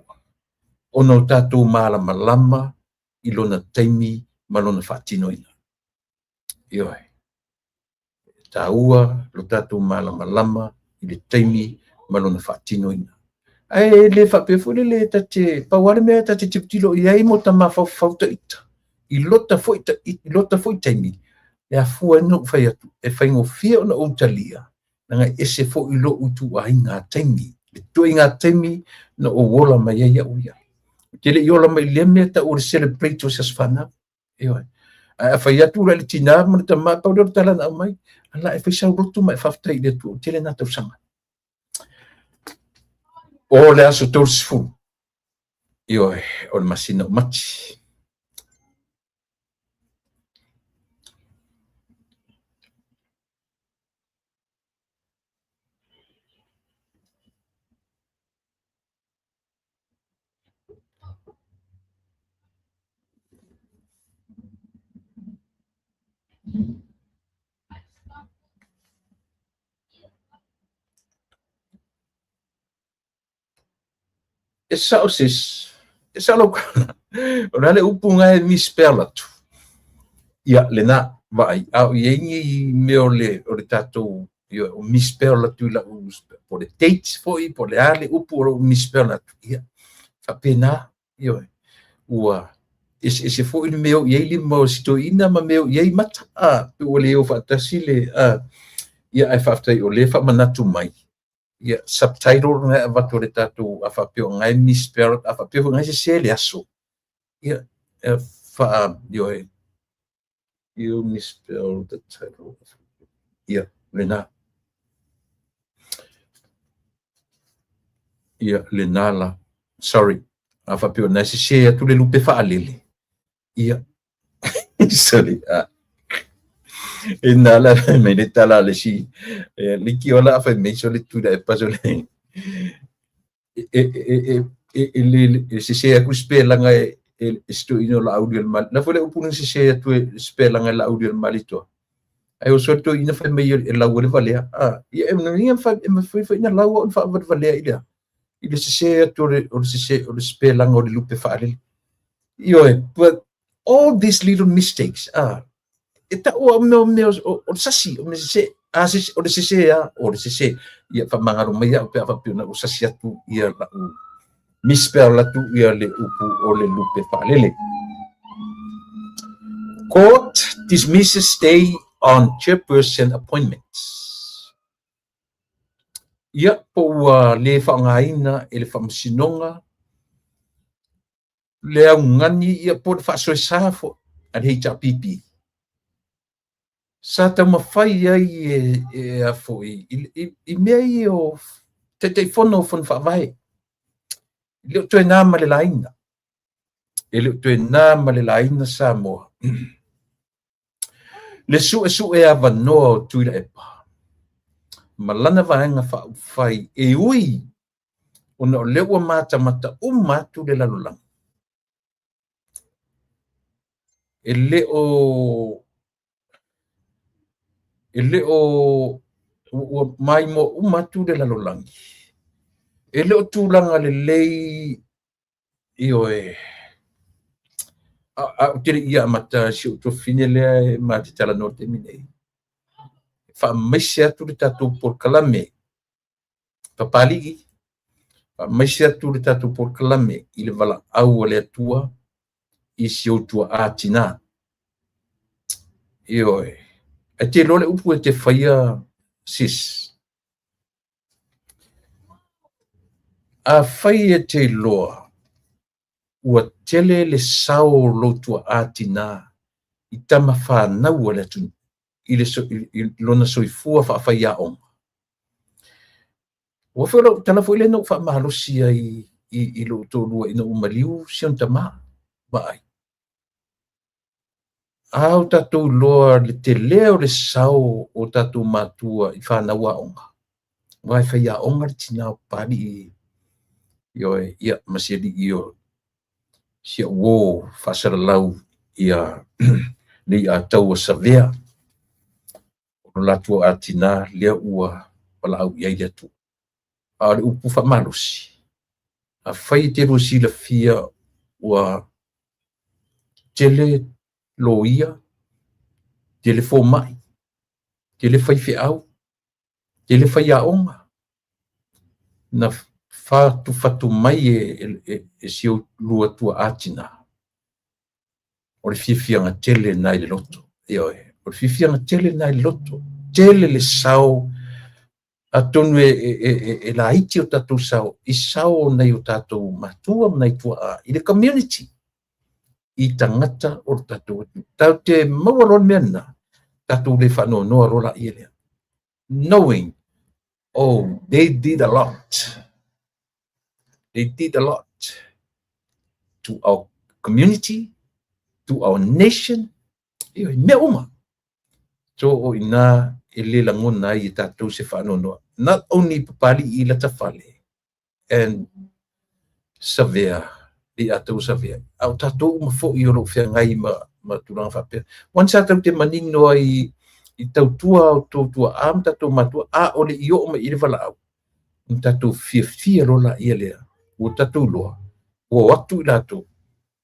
ona o tatou malamalama i lona taimi ma lona faatinoina. Ioe. E taua lo tatou malamalama i le taimi ma lona faatinoina. Ae le faapea foi lele ta te, pau lava le mea ta te tilotilo i ai mo ta mafaufau taita, i lota foi, i lota foi taimi, e afua ai ona ou fai atu, e faigofie ona ou talia, leaga e ese foi lou ituaiga taimi, le ituaiga taimi na ou ola mai ai au ia. Ou te le i ola mai i lea mea tau o le celebrate o se aso fanau. Ioe. Ae a fai atu la i le tinā ma le tamā, pau lea o le tala na aumai, ala e fai sau lotu ma e faafetai i le Atua, ua tele nā tausaga. O le aso 30, ioe, o le masina o Mati. E sao sis, e sao lau tala. O le a le upu na e misspell atu? Ia, lena, vaai, a o i ai ni mea o le, o le tatou, ia, o misspell atu i lau, po o le date foi, po o le a le upu o lo o misspell atu. Ia, faapena, ioe, ua eseese foi le mea o i ai lima o si toeaina ma mea o i ai mata, a, pe ua le o faatasi le, a, ia, ae faafetai o lea e faamanatu mai, ia, subtitle na e avatu e le tatou, a faapea o na e misspell, a faapea foi na e sese le aso, ia, e faa, ioe, you misspell the title, ia, lena. Ia, lena la, sorry, a faapea o na e sese atu le lupe faalele, ia, sorry, a. E na la me le tala le si le ki ola fa me so le tu da pa so le e e e e e le e se se aku spelanga e sto ino la audio mal na fole upu se se atu spelanga la audio mal to ai o so to ina fa me e lau le valea a ia e no ia fa e ma foi foi na lau o fa valea ile i le sese atu o le sese o le spelanga o le lupe faalele. Ioe, but all these little mistakes, e ta'u au mea mea o le sasi, o mea sese, a sese, o le sese a, o le sese. Ia faamagalo mai a'u pe a faapea ona ou sasi atu ia la'u misspell atu ia le upu o le lupe faalele. Court dismisses stay on chairperson appointments. Ia, po ua lē faaaogaina e le Faamasinoga le augani ia po o le faasoesa foʻi a le HRPP sa taumafai ai e a foʻi i mea ia o Taitaifono o Fono Faavae. E le o toe na ma le laina. E le o toe na ma le laina Samoa. Le suʻesuʻe avanoa o Tuilaepa ma lana vaega faaupufai e ui ona o lea ua matamata uma atu le lalolagi, e le o e le o ua maimoa uma atu le lalolagi, e le o tulaga lelei. Ioe. A ou te le i amata si ou tuafafine lea e ma te talanoa i le taimi nei, e faamaise atu le tatou polokalame Papalii, faamaise atu le tatou polokalame i le valaau a le Atua i si ou tuaa tinā. Ioe. Ae te iloa le upu e te faia, sis? Afai e te iloa ua tele le sao o lou tuaa tinā i tama fanau a le atunuu i le lona soifua faafaiaoga, aua foi o lau tala foi lea na ou faamalosi ai i lou toalua ina ua maliu si ona tama, vaai. A o tatou iloa le tele o le sao o tatou matua i fanau aoga, aua e faiaoga le tina o Papalii, ioe, ia, ma si alii o si au uō faasalalau ia Leiataua Savea, o lo la tuaa tina lea ua valaau i ai le Atua. A o le upu faamalosi, afai e te lua silafia ua tele loia, tele fomai, tele faifeau, tele faiaoga, na fatufatu mai e si ou lua tuaa tina, o le fiafiaga tele lena i le loto. Ioe, o le fiafiaga tele lena i le loto. Tele le sao, atonu e laiti o tatou sao i sao o nai o tatou matua ma nai tuaa i le community, i tagata o le tatou atunuu. Tatou te maua loa le mea lena, tatou le faanoanoa loa laia lea. Knowing, oh, they did a lot. They did a lot to our community, to our nation, ioe, mea uma. So o i inā e le lagona ai e tatou se faanoanoa. Not only Papalii Latafale and Savea, Leiataua Savea, a o tatou uma foi o lo o feagai ma tulaga faapea. Once a tatou te manino ai i tautua o outou tuaa ma tatou matua, a o le i oo mai i le valaau, ona tatou fiafia loa laia lea, ua tatou iloa, ua o atu i latou,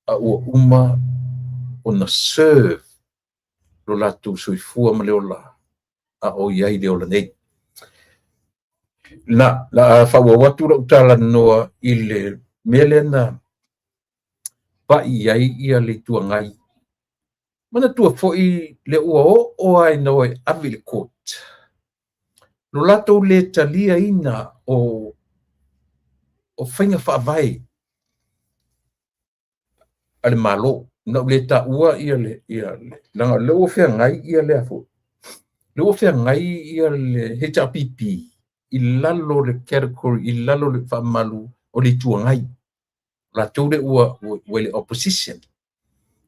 a ua uma ona serve lo latou soifua ma le ola, a o i ai le ola nei. Na, la a faaauau atu lau talanoa i le mea lea na paʻi i ai ia le Itu Agai. Manatua foi lea ua oo lava ina o e ave i le court, lo latou le taliaina o faiga faavae a le Malo. Na ou le taua ia le, ia le, leaga o lea ua feagai ia le a foi, lea ua feagai ia le HRPP i lalo o le category, i lalo o le faamalu o le Itu Agai. Latou lea ua i le opposition.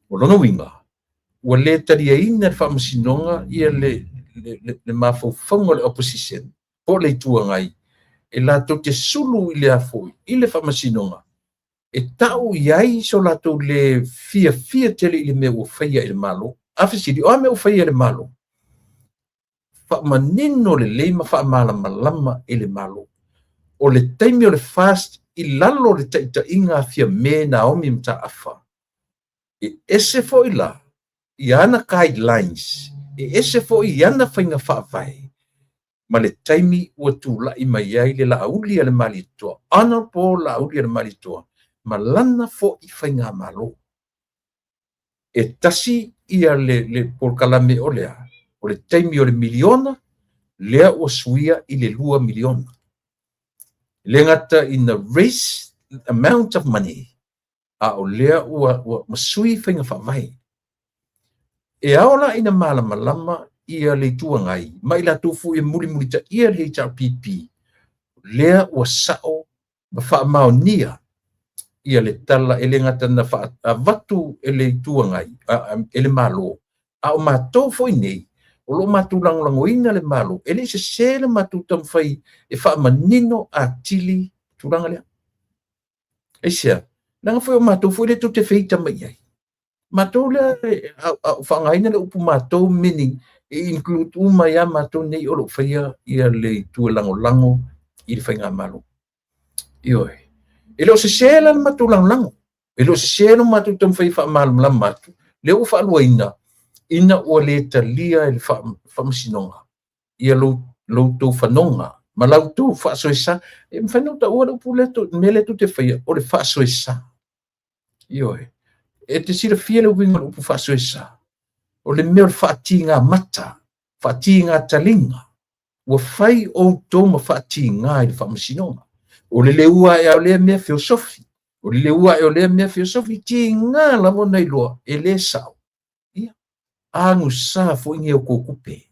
O lona uiga, Ua le taliaina e le Faamasinoga ia le mafaufauga o le opposition po o le Itu Agai e latou te sulu i le a foi i le Faamasinoga e tau i ai so latou le fiafia tele i le mea ua faia e le Malo. A fesili, o a mea ua faia e le Malo? Faamanino lelei ma faamalamalama e le Malo. O le taimi o le FAST i lalo o le taitaiga a Fiame Naomi Mataafa, e ese foi la i ana guidelines, e ese foi i ana faiga faavae, ma le taimi ua tulai mai ai le Laaulialemalietoa, Honorable Laaulialemalietoa, ma lana foi faigamalo. E tasi ia le polokalame o le a, o le taimi o le miliona, lea ua suia i le $2 miliona. E le gata ina raise amount of money, a o lea ua sui faiga faavae. E ao la ina malamalama ia le Itu Agai ma i latou foi e mulimulitaia le HRPP, lea ua sao ma faamaonia ia le tala e le gata na avatu e le Itu Agai, e le Malo, a o matou foi nei, o lo o matou lagolagoina le Malo, e le i sese le matou taumafai e faamanino atili tulaga lea. Aisea? Leaga foi o matou foi lea tou te feita mai i ai. Matou lea, a o faaaogaina le upu matou, meaning e include uma ia matou nei o lo o faia ia le itu e lagolago i le faigamalo. Ioe. E le o sese la le matou lagolago. E le o sese le matou taumafai e faamalamalama atu. Lea ua faaluaina ina ua le talia e le Faamasinoga ia lo outou fanoga ma la outou faasoesa. E mafai ona ou taua le upu lea, mea lea tou te faia, o le faasoesa. Ioe. E te silafia le uiga o le upu faasoesa. O le mea o le faatiga mata, faatiga taliga. Ua fai outou ma faatiga i le Faamasinoga. O le leua ae o lea mea feosofi. O le leua ae o lea mea feosofi. Tiga lava ona iloa, e le sao. Ia, agusa foi ni outou tupe.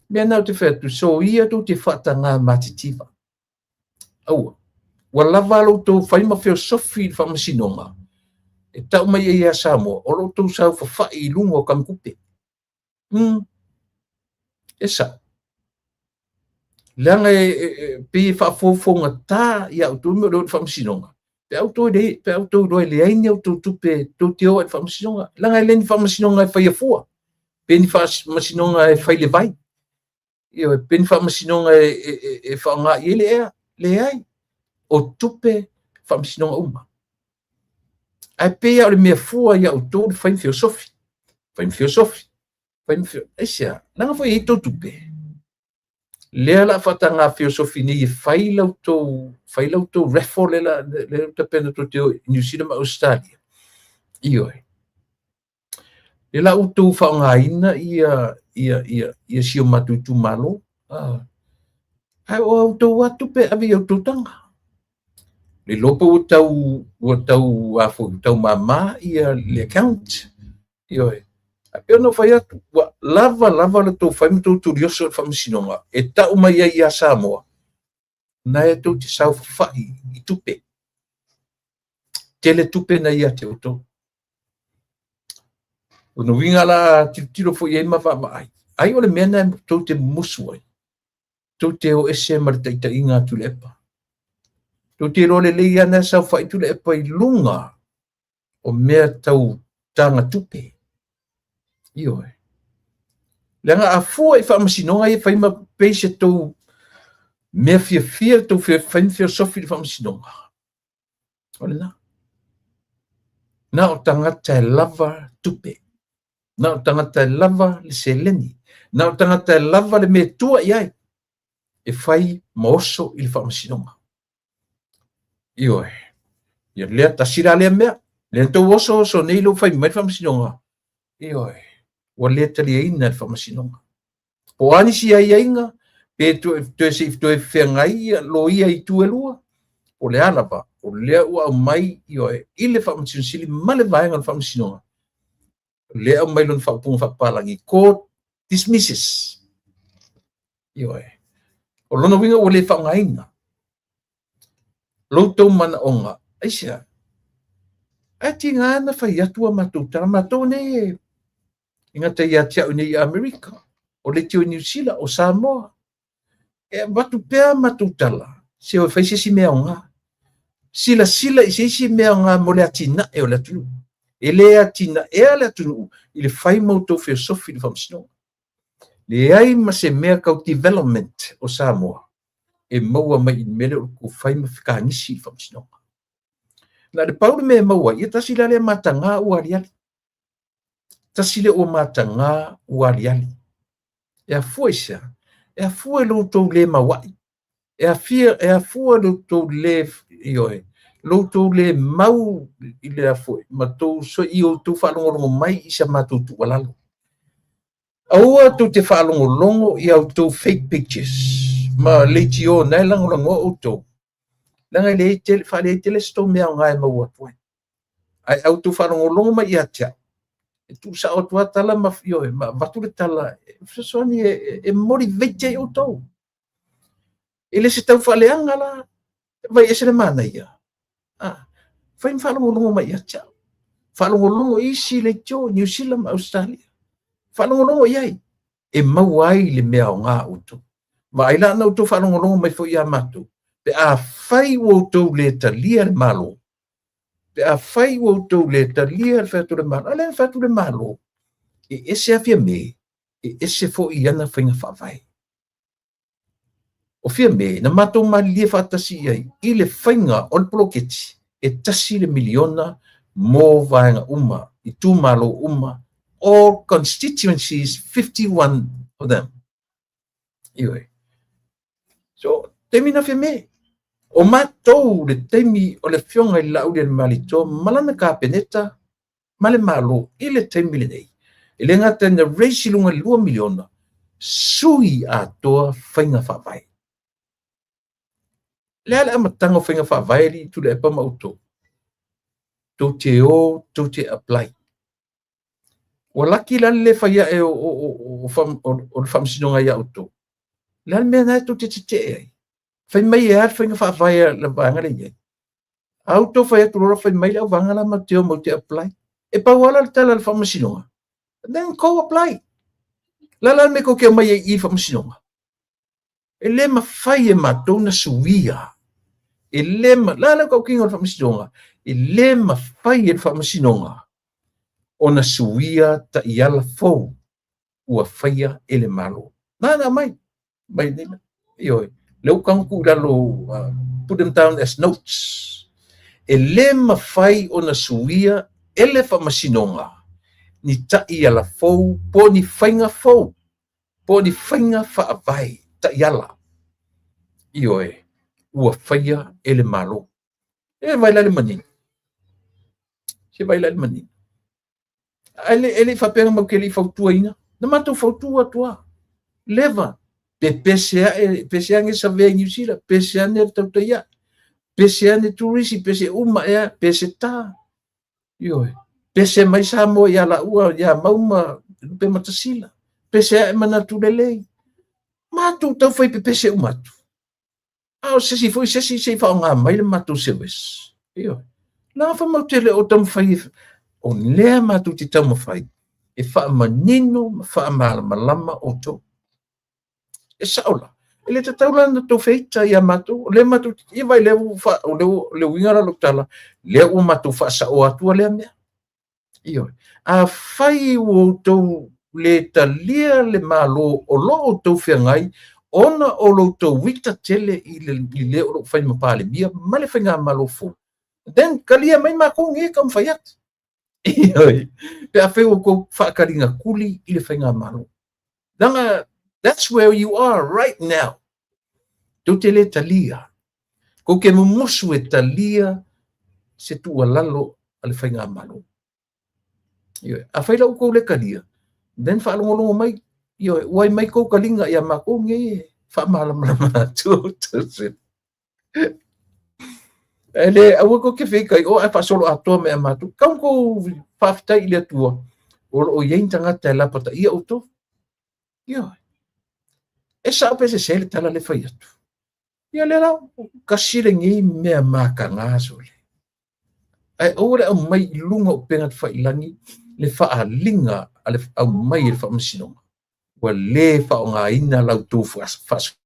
Mea na ou te fai atu, soia tou te faataga matitiva. Aua, ua lava lo outou fai ma feosofi i le Faamasinoga, e tau mai ai ia Samoa, o lo outou saofafai i luga o kamatupe. E sao. Leaga e pei e faafofogatā ia outou me o le o i le Faamasinoga, pe a outou iloa e leai ni outou tupe tou te o ai i le Faamasinoga. Leaga e le ni Faamasinoga e faia fua, pe ni Faamasinoga e fai le vai, pe ni Faamasinoga e faaaoga i ai le ea. Leai, o tupe Faamasinoga uma. Ae pei lava o le mea fua ia outou le fai ma feosofi, fai ma feosofi, fai ma feosofi. Aisea? Leaga foi e i ai tou tupe. Lea la faataga feosofi nei e fai la outou raffle lea la tapena tou te o i New Zealand ma Australia. Ioe. Lea la outou faaaogaina ia si o matou itumalo. Ae o outou lava tupe e ave i outou taga. Le iloa pe ua tau mama ia le account. Ioe. Ae pei ona ou fai atu, ua lava lava le tou fai ma tou tulioso i le Faamasinoga e tau mai ai ia Samoa, na e tou te saofafai i tupe. Tele tupe na ia te outou. O lona uiga la tilotilo foi i ai ma vaavaai. Ai o le mea na tou te mumusu ai. Tou te o ese ma le taitaiga a Tuilaepa. Tou te iloa lelei lava na saofai Tuilaepa i luga o mea tau taga tupe. Ioe. Leaga a fua i Faamasinoga ia fai ma pei se tou mea fiafia tou fai ma feosofi i le Faamasinoga. O lena. Na o tagata e lava tupe. Na o tagata e lava le seleni. Na o tagata e lava le mea e tua i ai e fai ma oso i le Faamasinoga. Ioe. Ia lea tasi la lea mea. Lea tou oso oso nei lou fai mai le Faamasinoga. Ioe. Ua le taliaina le Faamasinoga. Po o a nisi aiaiga, pe toe se i toe feagai ia loia i itu e lua, o le a lava, o lea ua aumai, ioe, i le Faamasino Sili ma le vaega o le Faamasinoga, lea aumai lona faaupuga faapapalagi, court dismisses. Ioe. O lona uiga ua le faaaogaina lo outou manaoga. Aisea? Ae tiga na fai atu a matou tala, matou nei e E gata ia te au nei i Amerika, o leitio i Niu Sila, o Samoa. E avatu pea matou tala, se o e fai se isi mea aoga. Silasila i se isi mea aoga mo le atinae o le atunuu. E le atinaea le atunuu i le fai ma outou feosofi i le faamasinoga. Leai ma se mea tau development o Samoa e maua mai i le mea lea o le fai ma fekagisi i le faamasinoga. Na o le pau le mea e maua ai, ia tasi la lea mataga ua aliali. Tasi lea ua mataga ua aliali. E afua i se a? E afua i lo outou le mauai. E afia, e afua i lo outou le, ioe, lo outou le mau i le afua, ma tou, i outou faalogologo mai i sa matou tuualalo. Aua tou te faalogologo i a outou fake pictures ma leitio na e lagolagoa outou, leaga e leai tele, faaleai tele se tou mea aoga e maua atu ai. Ae a outou faalogologo mai ia te au, e tuusao atu lava tala ma, ioe, ma avatu le tala e fesoasoani e motivate ai outou. E le se taufaaleaga la, vai ese le manaia. Ah, fai ma faalogologo mai ia te au. Faalogologo i isi leitio, Niu Sila ma Ausetalia. Faalogologo i ai, e maua ai le mea aoga a outou. Vaai la na outou faalogologo mai foi ia matou, pe afai ua outou le talia le Malo, pe afai ua outou le talia le fai atu o le Malo, a lea na fai atu le Malo, e ese lava Fiame, e ese foi i ana faiga faavae. O Fiame, na matou malilie faatasi i ai i le faiga o le poloketi e $1 miliona mo vaega uma, itumalo uma, all constituencies, 51 of them. Ioe. So, taimi na Fiame. O matou le taimi o le afioga i le Laaulialemalietoa ma lana kapeneta ma le Malo i le taimi lenei, e le gata ina raise i luga i le 2 miliona, sui atoa faiga faavae. Le a le amataga o faiga faavae alii Tuilaepa ma outou? Tou te o, tou te apply. Ua laki la le le fai ae o le faamasinoga ia outou. Le a le mea na e tou te tetee ai? Fai mai e a le faiga faavae a le vaega lea i ai? A outou fai atu loa fai mai le auvaega la matou te o matou te apply. E pau lava la le tala a le faamasinoga. Then go apply. La la le mea tou te omai ai i le faamasinoga. E le mafai e matou na suia. E le ma, la le tautino o le faamasinoga. E le mafai e le faamasinoga ona suia taiala fou ua faia e le Malo. Na na mai. Mai nei. Ioe. Le ua tago tuu i lalo, put them down as notes. E le mafai ona suia e le faamasinoga ni taiala fou po o ni faiga fou po o ni faiga faavae taiala. Ioe, ua faia e le Malo. E vai la le manino. Se vai la le manino. Ae le, e le i faapea na matou te le i fautuaina. Na matou fautua atu lava. Leva, pepese ae, pese ane savea i Niu Sila, pese ane le tautai ae, pese ane turisi, pese uma ea, pese tā. Ioe, pese mai Samoa ia laua, ia Mau ma Lupematasila, pese ae manatu lelei. Matou tau fai pepese uma atu. A o se isi foi se isi se i faaaoga mai le matou service. Ioe. Leaga fa matou te le o taumafai e, o lea matou te taumafai e faamanino ma faamalamalama outou. E sao la. E le tatau la ona tou feita ia matou. O lea matou, ia vai lea ua fa, o le uiga la o lau tala, lea ua matou faasaoa atua lea mea. Ioe. Afai ua outou le talia le Malo o lo o outou feagai ona o lo outou ita tele i le, i le o lo o fai ma Palemia ma le faigamalo fou, then talia mai matou nei e taumafai atu. Ioe. Pe afai ua outou faataligatuli i le faigamalo. Leaga, that's where you are right now. Tou te le talia. Tou te mumusu e talia se tuualalo a le faigamalo. Ioe. Afai la ua tou le talia, then faalogologo mai, ioe, uai mai tou taliga ia matou nei e faamalamalama atu outou se. E le, aua tou te feitai, o ae faasolo atoa mai a matou. Tau tou faafetai i le Atua, o lo o i ai ni tagata e lapataia outou. Ioe. E sao pe sese le tala le fai atu. Ia lea la, kasi lenei mea mataga sole. Ae aua le aumai i luga o upega tafailagi le faaaliga a le aumai e le Faamasinoga, ua lē faaaogaina la outou faasoa.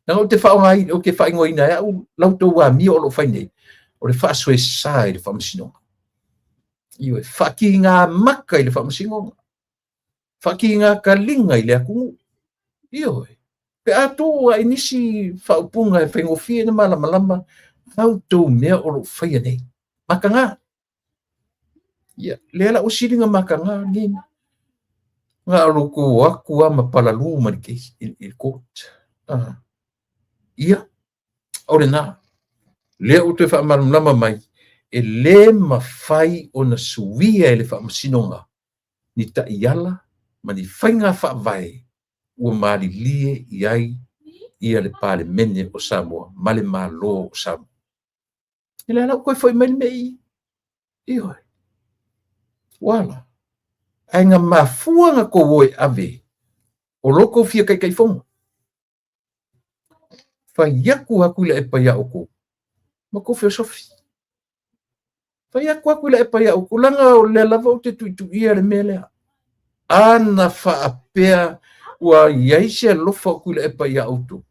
Leaga ou te faaaogaina, ou te faaigoaina e au la outou amio o lo o fai nei, o le faasoesa i le Faamasinoga. Ioe, faakiga maka i le Faamasinoga, faakiga kaliga i le atunuu. Ioe, pe a tuu ai nisi faaupuga e faigofie na malamalama la outou mea o lo o faia nei. Mataga. Ia, lea la ua sili ona mataga nei. Na o lo outou o atu lava ma palalū ma le case i le court. Ia, o lena. Lea ua toe faamalamalama mai, e lē mafai ona suia e le Faamasinoga ni taiala ma ni faiga faavae ua malilie i ai ia le Palemene o Samoa ma le Malo o Samoa. E lea la ua toe foi mai le mea i i. Ioe. Ua ala. Ae na mafua na tou o e ave o lo tou fia taitaifono. Fai atu lava Tuilaepa ia outou ma tou feosofi. Fai atu lava Tuilaepa ia outou, leaga o lea lava ou te tuituia le mea lea. A na faapea ua i ai se alofa o Tuilaepa ia outou,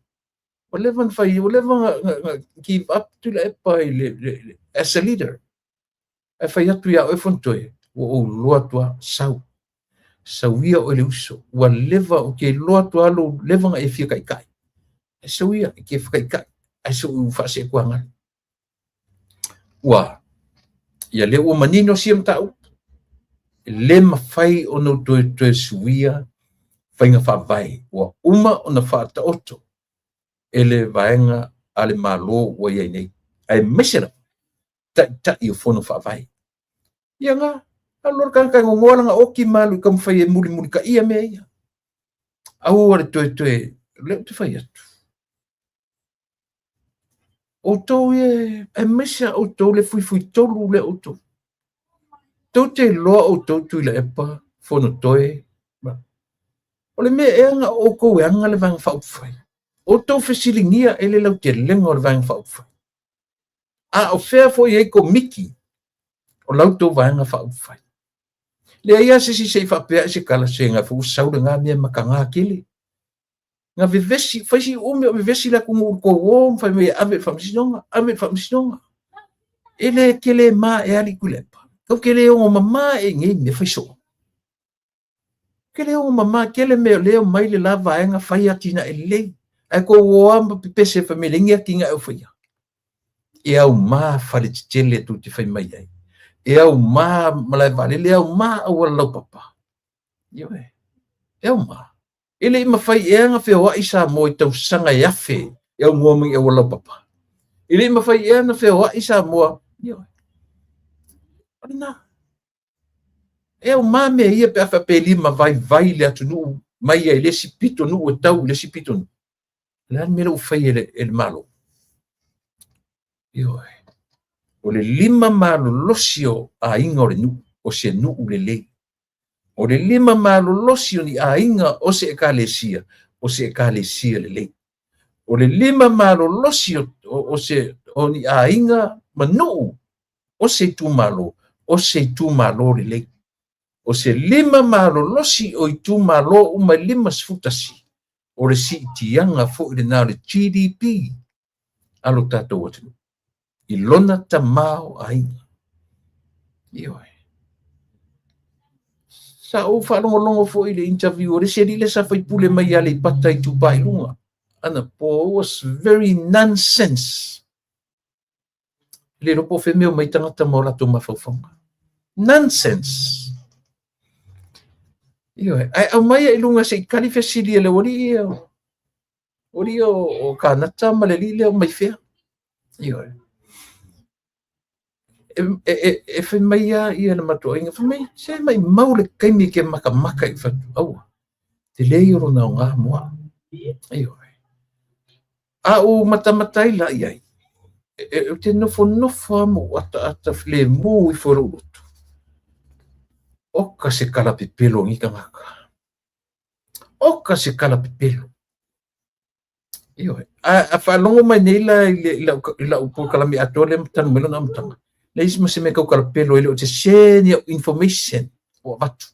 ua leva ona fai, ua leva ona give up Tuilaepa i le, as a leader. Ae fai atu ia oe Fonotoe, ua ou iloa atu lava, sau. Sau ia oe le uso. Ua leva, ou te iloa atu lava lou leva ona e fia taitai. Ae sau ia, e te taitai, ae se i ou faaseetuaga. Ua, ia lea ua manino sia mataupu. E le mafai ona ou toe suia faiga faavae. Ua uma ona faataoto e le vaega a le Malo ua i ai nei. Aemaise lava taitai o fono faavae. Ia na, alu loa le tagata e nonoa lana oti ma alu e taumafai e mulimulitaia mea ia. Aua le toe, lea ou te fai atu. Outou ia, aemaise lava outou le fuifuitolu lea outou. Tou te iloa outou Tuilaepa, Fonotoe. O le mea ea na outou e aga le Vaega Faaupufai? Outou fesiligia e le lautelega o le Vaega Faaupufai. A o fea foi e i ai komiti o la outou Vaega Faaupufai? Leai lava se isi se i faapea se tala se na foi ua sau lena mea mataga tele. Na vevesi, fai si umi o vevesi le atunuu i le tou o ma fai mai e ave i le Faamasinoga, ave i le Faamasinoga. E le tele ma e alii Tuilaepa. Tou te le ono mama e i nei mea fai soo. Te le ono mama tele mea o lea omai le la vaega fai atinae lelei. Ae tou o lava ma pepese fai mai leai ni atinae o faia. E auma fale tetele tou te fai mai ai. E auma malae vaalele, e auma auala laupapa. Ioe. E auma. E le i mafai ea ona feoai Samoa i tausaga e afe e aunoa mai i auala laupapa. E le i mafai ea ona feoai Samoa. Ioe. O lena. E auma mea ia pe a faapea e lima vaivai le atunuu mai ai i le isi pitonuu e tau i le isi pitonuu. O le a le mea lea ua fai e le Malo? Ioe. O le lima malolosi o aiga o le nuu, o se nuu lelei. O le lima malolosi o ni aiga o se ekalesia, o se ekalesia lelei. O le lima malolosi o ni aiga ma nuu o se itumalo, o se itumalo lelei. O se lima malolosi o itumalo uma e 51, o le siitiaga foi lena o le GDP a lo tatou atunuu i lona tamaoaiga. Ioe. Sa ou faalogologo foi i le interview o le isi alii lea sa faipule mai ia Aleipata Itupa i Luga. Anapo was very nonsense. E le iloa po o fea mea omai tagata ma o latou mafaufauga. Nonsense. Ioe, ae aumai i luga se i tali fesili a le aualii ia. Aualii o Kanata ma le alii lea o mai fea. Ioe. E fai mai lava ia le matou aiga, fai mai, se maumau le taimi e te matamata i fatu, aua, tele ia o lona aoga mo au. Ioe. A ou matamata ai la i ai, ou te nofonofo lava ma ou ataata filemu ifo i lou loto. Oka se tala pepelo a nei tagata. Oka se tala pepelo. Ioe. A faalogo mai nei la i lau polokalame atoa lea talu mai lona amataga, leai ma se mea e tau talapelo ai, le o sese ni au information. ua avatu.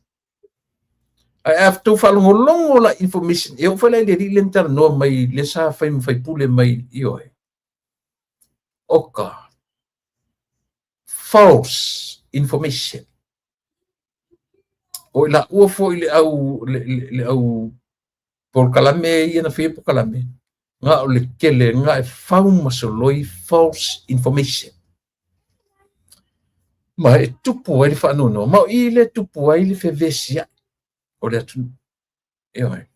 Ae a outou faalogologo la information, e oo foi la i le alii lea na talanoa mai, lea sa fai ma faipule mai, ioe, oka, false information. O i laua foi le au, le au polokalame ia na faia polokalame, na o le tele, na e fau ma soloi false information. Ma e tupu ai le faanoanoa, ma o i lea e tupu ai le fevesiai o le atunuu. Ioe.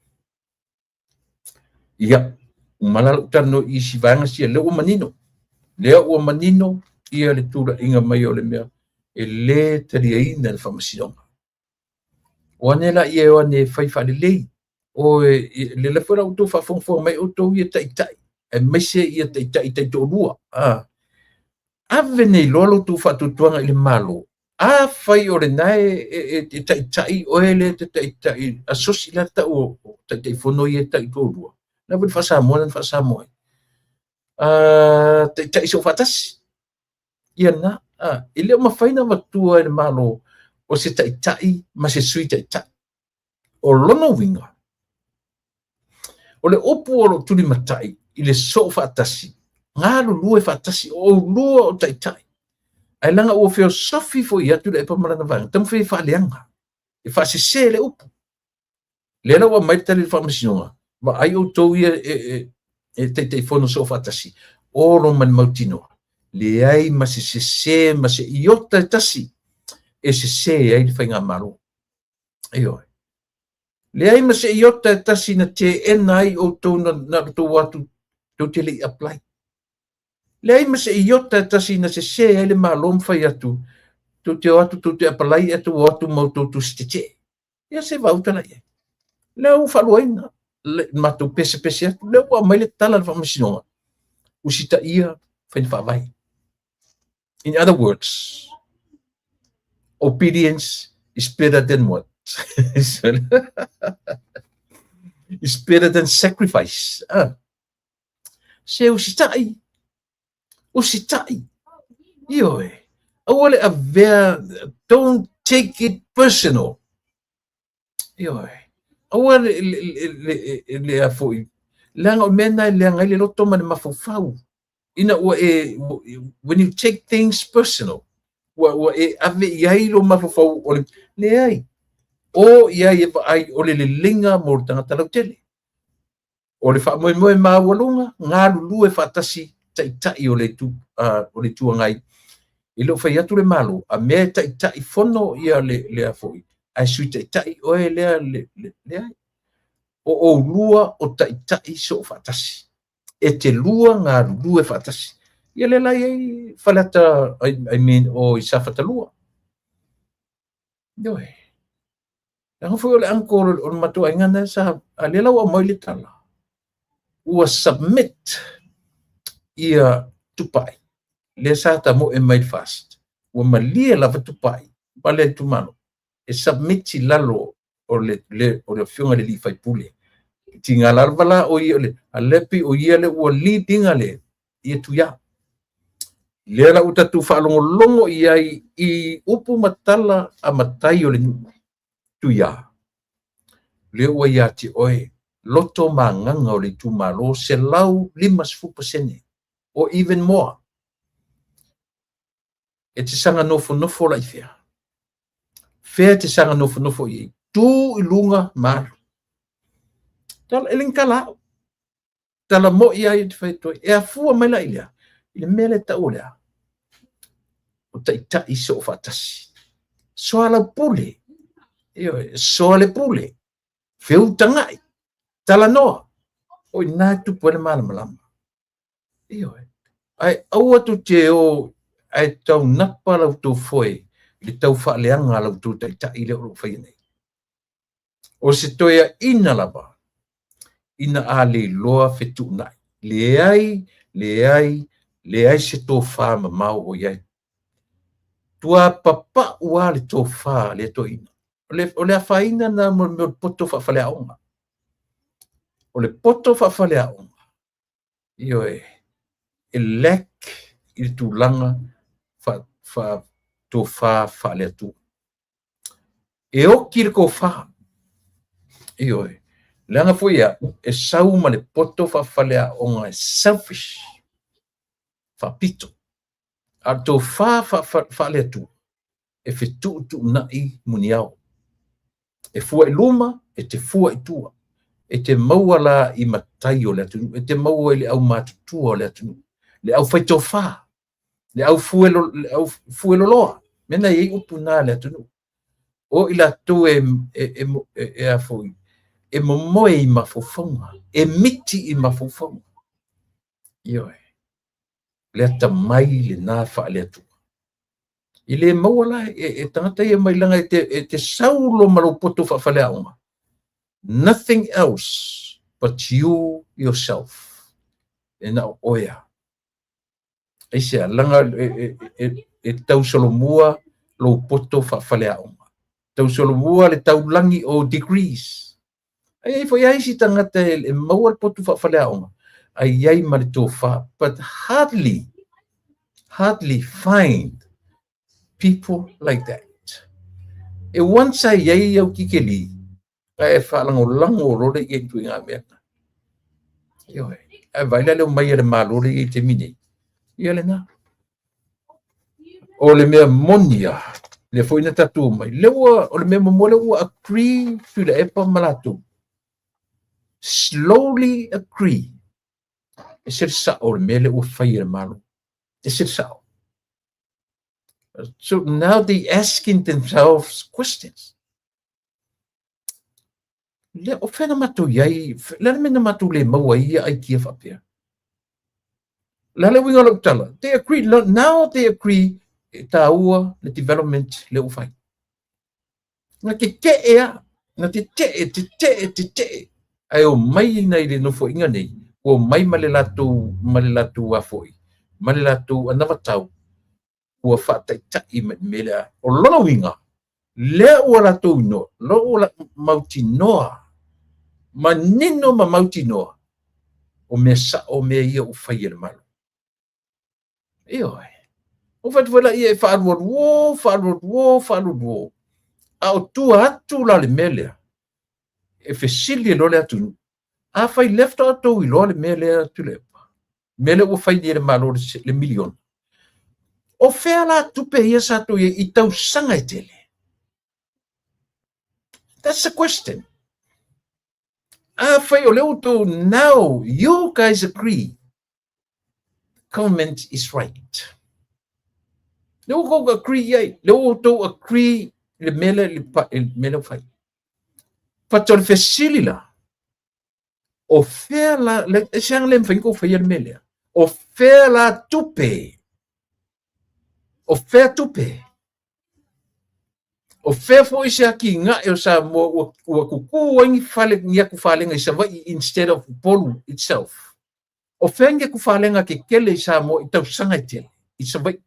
Ia, uma la lou talanoa i isi vaega sia, lea ua manino. Lea ua manino ia le tulaiga mai o le mea e lē taliaina le faamasinoga. O ane la ia e o ane e fai faalelei. O e, le la foi la outou faafogafoga mai outou ia taitai, aemaise ia taitai taitoalua. Ave nei loa lo outou faatuatuaga i le Malo. Afai o lena e taitai oe lea te taitai, asosi la tau o Taitaifono ia taitoalua. La foi le faa-Samoa na faa-Samoa ai. Taitai soofaatasi. Ia na, e le o mafai ona avatua e le Malo o se taitai ma se sui taitai. O lona uiga, o le upu o lo o tulimatai i le soofaatasi, galulue faatasi, o oulua o taitai. Ae leaga ua feosofi foi atu Tuilaepa ma lana vaega, taumafai e faaleaga, e faasese le upu. Lea la ua aumai le tali a le faamasinoga, vaai outou ia e Taitaifono soofaatasi, olo ma le mautinoa, leai ma se sese ma se iota e tasi e sese ai le faigamalo. Ioe. Leai ma se iota e tasi na teena ai outou na outou atu tou te le i apply. Leai ma se iota e tasi na sese ai le Malo ma fai atu tou te o atu tou te apply e tou o atu ma outou tusi tetee. Ia se vauta la i ai. Lea ua faaluaina le matou pesepese atu, lea ua aumai le tala a le faamasinoga, usitaia faiga faavae. In other words, obedience is better than what? Is better than sacrifice. Se usitai, usitai. Ioe, aua le avea, don't take it personal. Ioe, aua le a foi, leaga o mea na e leaga ai le loto ma le mafaufau. Ina ua e, when you take things personal, ua e ave i ai lo mafaufau o le, leai, o i ai e vaai o le leleiga mo le tagata lautele. O le faamoemoe maualuga, galulue faatasi taitai o le itu, o le Itu Agai. E le o fai atu le Malo, a mea e taitai fono ia le a foi, ae sui taitai oe lea leai. O oulua o taitai soofaatasi. E te lua galulue faatasi. Ia lea la i ai Faleata, I mean, o i Safata 2. Ioe. Leaga foi o le uncle o le matou aiga na sa, a lea la ua aumai le tala, ua submit ia Tupai, lea sa tamoe mai le FAST. Ua malie lava Tupai ma le itumalo, e submit i lalo o le afioga i le alii faipule. Tiga lava la o ia, a lea pei o ia le ua lead ina le ia Tuia. Lea la ua tatou faalogologo i ai i upu ma tala a matai o le nuu, Tuia. Lea ua ia te oe loto ma agaga o le itumalo 150% or even more. E te saga nofonofo la i fea? Fea e te saga nofonofo i ai? Tu i luga ma alu. Tala, e le ni tala au. Tala moi ai e te fai atu ai. E afua mai la i lea, i le mea lea tau o lea, o taitai soofaatasi. Soalaupule, ioe, soa le pule, feutagai, talanoa, o i ina e tupu ai le malamalama. Ioe. Ae aua tou te o ae taunapa la outou foe i le tau faaleaga a la outou taitai lea o lo o faia nei. O se toeaina lava ina a leiloa fetuunai. Leai, leai, leai se tofa mamao o i ai. Tua papau lava le tofa a lea toeaina. O le afaina lena mo le mea o le poto faafaleaoga. O le poto faafaleaoga, ioe, e lack i le tulaga faatofa faale-Atua. E oki le tofa. Ioe. Leaga foi au, e sau ma le poto faafaleaoga e selfish, faapito. A o le tofa faale-Atua, e fetuutuunai muniao. E fua i luma, e te fua i tua. E te maua la i matai o le atunuu, e te maua i le aumatutua o le atunuu, le aufaitofa, le aufueloloa. Mea na e i ai upu na a le atunuu. O i latou e momoe i mafaufauga, e miti i mafaufauga. Ioe. Le atamai lena faale-Atua. E le maua la e tagata ia mai leaga e te sau loa ma lou poto faafaleaoga. Nothing else but you yourself. E na o oe lava. Aisea, leaga e tausolomua lou poto faafaleaoga. Tausolomua le taulagi o degrees. Ae i ai foi lava isi tagata e maua le poto faafaleaoga, ae i ai ma le tofa, but hardly, hardly find people like that. E once a i ai au tikeli, ae faalagolago loa lea i ituaiga mea na. Ioe. Ae vaai la le omai a le Malo lea e i ai i le taimi nei. Ia lena. O le mea moni lava, lea foi na tatou omai, lea ua, o le mea muamua lea ua agree Tuilaepa ma latou. Slowly agree. E ese le sao o le mea lea ua fai e le Malo. E ese le sao. So now they asking themselves questions. Lea, o fea na matou i ai, le a le mea na matou le maua ai ia aikia faapea? O le a le uiga o lau tala? They agree, now they agree e taua le development lea ua fai. Na tetee lava, na tetee, tetee, tetee, ae omai ina i le nofoaiga nei, ua omai ma le latou, ma le latou a foi, ma le latou anavatau, ua faataitai mai le mea lea. O lona uiga, lea ua latou inoa, lea ua mautinoa, manino ma mautinoa, o mea sao mea ia ua fai e le Malo. Ioe. Ua fai atu foi laia e faalualuo, faalualuo, faalualuo. A o tua atu la le mea lea, e fesili ai loa le atunuu, afai lea faatoa outou iloa le mea lea Tuilaepa, mea lea ua fai nei e le Malo le miliona, o fea la tupe ia sa tou i ai i tausaga e tele? That's the question. Afai o lea ua outou, now you guys agree government is right. Lea ua outou agree i ai, lea ua outou agree i le mea lea, i le mea lea ua fai. But o le fesili la, o fea la, e se aga le mafai ona outou faia le mea lea? O fea la tupe? O fea tupe? O fea foi se atinae o Samoa ua tutu ai ni fale, ni atufalega i Savaii instead of Upolu itself? O fea ni atufalega tetele i Samoa i tausaga e tele i Savaii?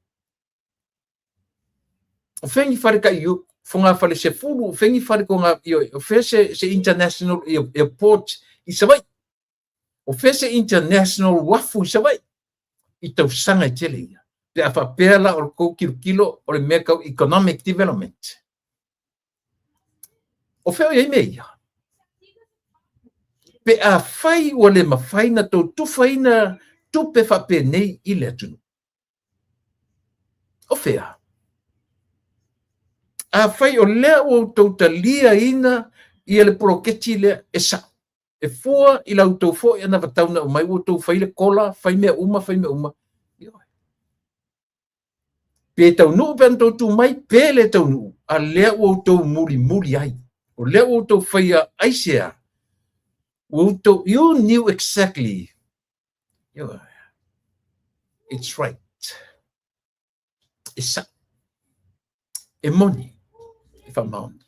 O fea ni fale tai fogafale sefulu, o fea ni fale toga, o fea se international airport i Savaii? O fea se international uafu i Savaii? I tausaga e tele ia. Pe a faapea la o le tou tilotilo o le mea tau economic development. O fea o i ai mea ia? Pe afai ua le mafai na tou tufaina tupe faapenei i le atunuu. O fea? Afai o lea ua outou taliaina ia le poloketi lea e sao, e fua i la outou foi anavatau na aumai, ua outou fai le kola, fai mea uma, fai mea uma. Pe taunuu pe ana outou tu mai, pe le taunuu, a lea ua outou mulimuli ai. O lea ua outou faia aisea? Ua outou, you knew exactly. It's right. E sao. E moni. E faamaoni.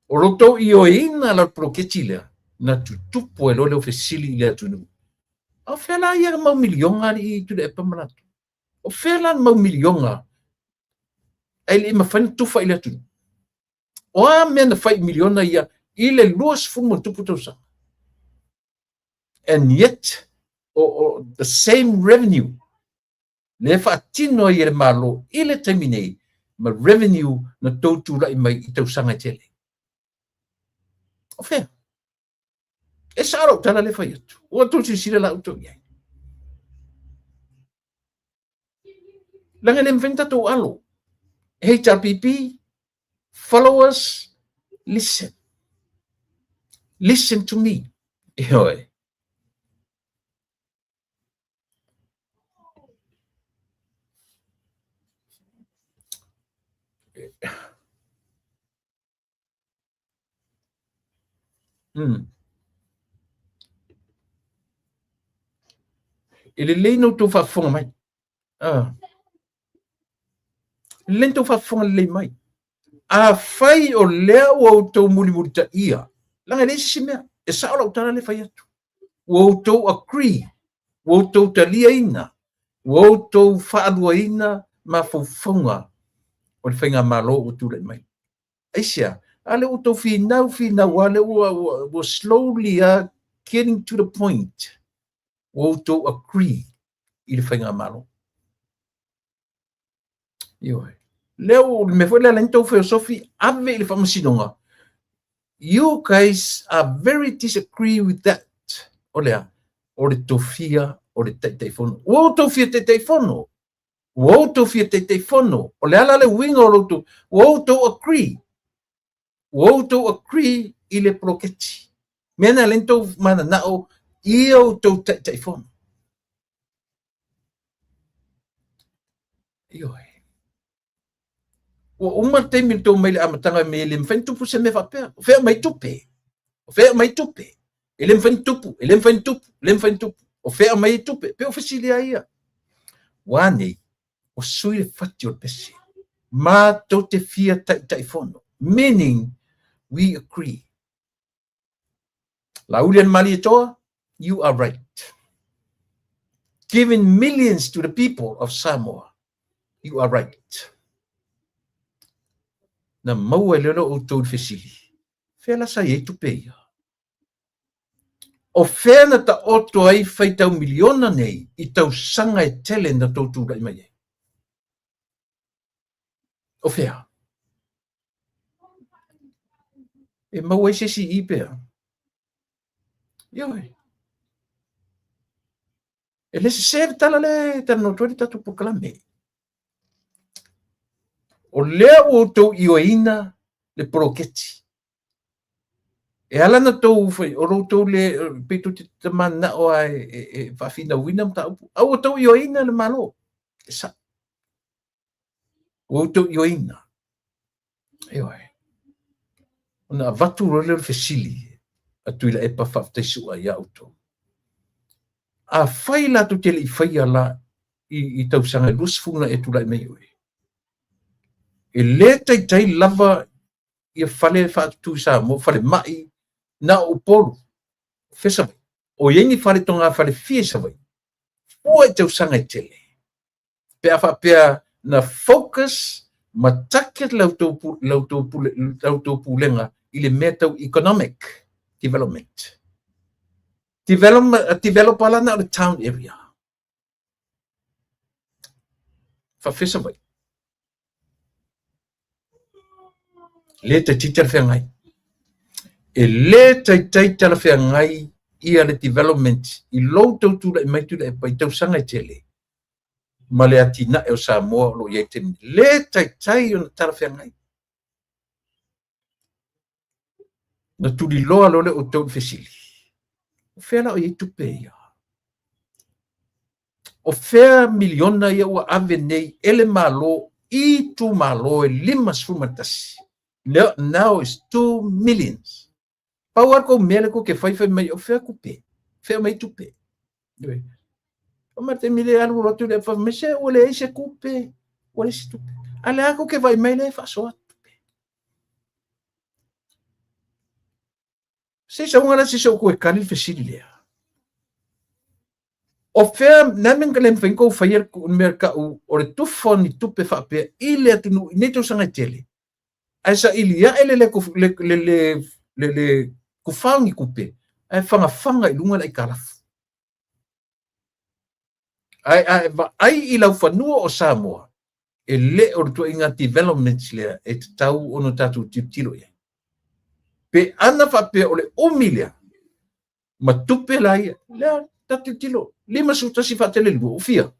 O lo outou ioeina la le poloketi lea, na tutupu ai loa lea o fesili i le atunuu. A o fea la ia mau miliona alii i Tuilaepa ma latou? O fea la le mau miliona ae le i mafai ona tufa i le atunuu? O a mea na fai i miliona ia i le 20 ma tupu tausaga? And yet, o the same revenue lea faatino ai e le Malo i le taimi nei, ma revenue na tou tulai mai i tausaga e tele? O fea? E sao lau tala le fai atu. Ua tou silasila la outou i ai. Leaga e le mafai ona tatou alo. HRPP, followers, listen. Listen to me. Ioe. E lelei na outou faafofoga mai. Ah. E lelei na outou faafofoga lelei mai. Afai o lea ua outou mulimulitaia, leaga e leai se isi mea, e sao lau tala lea e fai atu. Ua outou agree, ua outou taliaina, ua outou faaluaina mafaufauga o le faigamalo ua tulai mai. Aisea? A lea ua outou finau, finau, a lea ua slowly getting to the point. Ua outou agree i le faigamalo. Ioe. Lea ua, le mea foi lea la tou feosofi ave i le faamasinoga. You guys are very disagree with that. O lea, o le tofia o le Taitaifono. Ua outou fia Taitaifono. Ua outou fia Taitaifono. O le a la le uiga o lo outou, ua outou agree. Ua outou agree i le poloketi. Mea na le tou mananao ia outou Taitaifono. Ioe. Ua uma le taimi tou mai le amataga me le mafai ona tupu se mea faapea. O fea mai tupe? O fea mai tupe? E le mafai ona tupu, e le mafai ona tupu, e le mafai ona tupu. O fea mai tupe? Pe o fesili a ia. Ua nei, o sui le fati o le pese. Matou te fia Taitaifono. Meaning, we agree. Laaulialemalietoa, you are right. Giving millions to the people of Samoa, you are right. Na maua e lelo outou le fesili, fea la sa i ai tupe ia? O fea na taoto ai faitau miliona nei i tausaga e tele na tou tulai mai ai? O fea? E maua ai se isi i pea? Ioe. E le sese le tala lea e talanoa atu ai le tatou polokalame. O lea ua outou ioeina le poloketi. E ala ona tou fai, o lo outou le, pei tou te mananao lava e faafinauina mataupu, a ua outou ioeina le Malo. E sao. Ua outou ioeina. Ioe. Ona avatu loa lea o le fesili a Tuilaepa faafetai sua iā outou. Afai latou te le i faia la i tausaga e 20 na e tulai mai oe, e le taitai lava ia fale faatutu i Samoa, falemai na o Upolu, fea Savaii. O i ai ni fale togafale fia i Savaii, fua i tausaga e tele. Pe a faapea na focus ma target la outou pulega i le mea tau economic development. Develop lava na o le town area. Faafefea Savaii. Le taitai talafeagai. E le taitai talafeagai ia le development i lou tou tulai mai Tuilaepa i tausaga e tele ma le atinae o Samoa o lo o i ai i le taimi nei. Le taitai ona talafeagai. Na tuliloa loa lea o outou i le fesili, o fea la o i ai tupe ia? O fea miliona ia ua ave nei e le Malo i itumalo e 51? Now is 2 millions. Pau lava le kou mea lea kou te fai, fai mai, o fea tupe? Fea mai tupe? O ma taimi le alu atu le fai mai se ua leai se tupe, ua leai se tupe. A o lea kou te vaai mai lea e faasoa tupe. Se sauga la se se o e kali le fesili lea. O fea, na mea le mafai kou faia le mea kau o le tufa o ni tupe faapea i le atunuu i nei tausaga e tele. Ae saili ae le le tufa o ni tupe ae fagafaga i luga le aitalafu. Ae a e vaai i laufanua o Samoa, E le o le tuaiga developments lea e tatau ona tatou tilotilo i ai. Pe ana faapea o le umi lea ma tupe la ia, lea tatou tilotilo, 51 faatele i le 2, ua fia?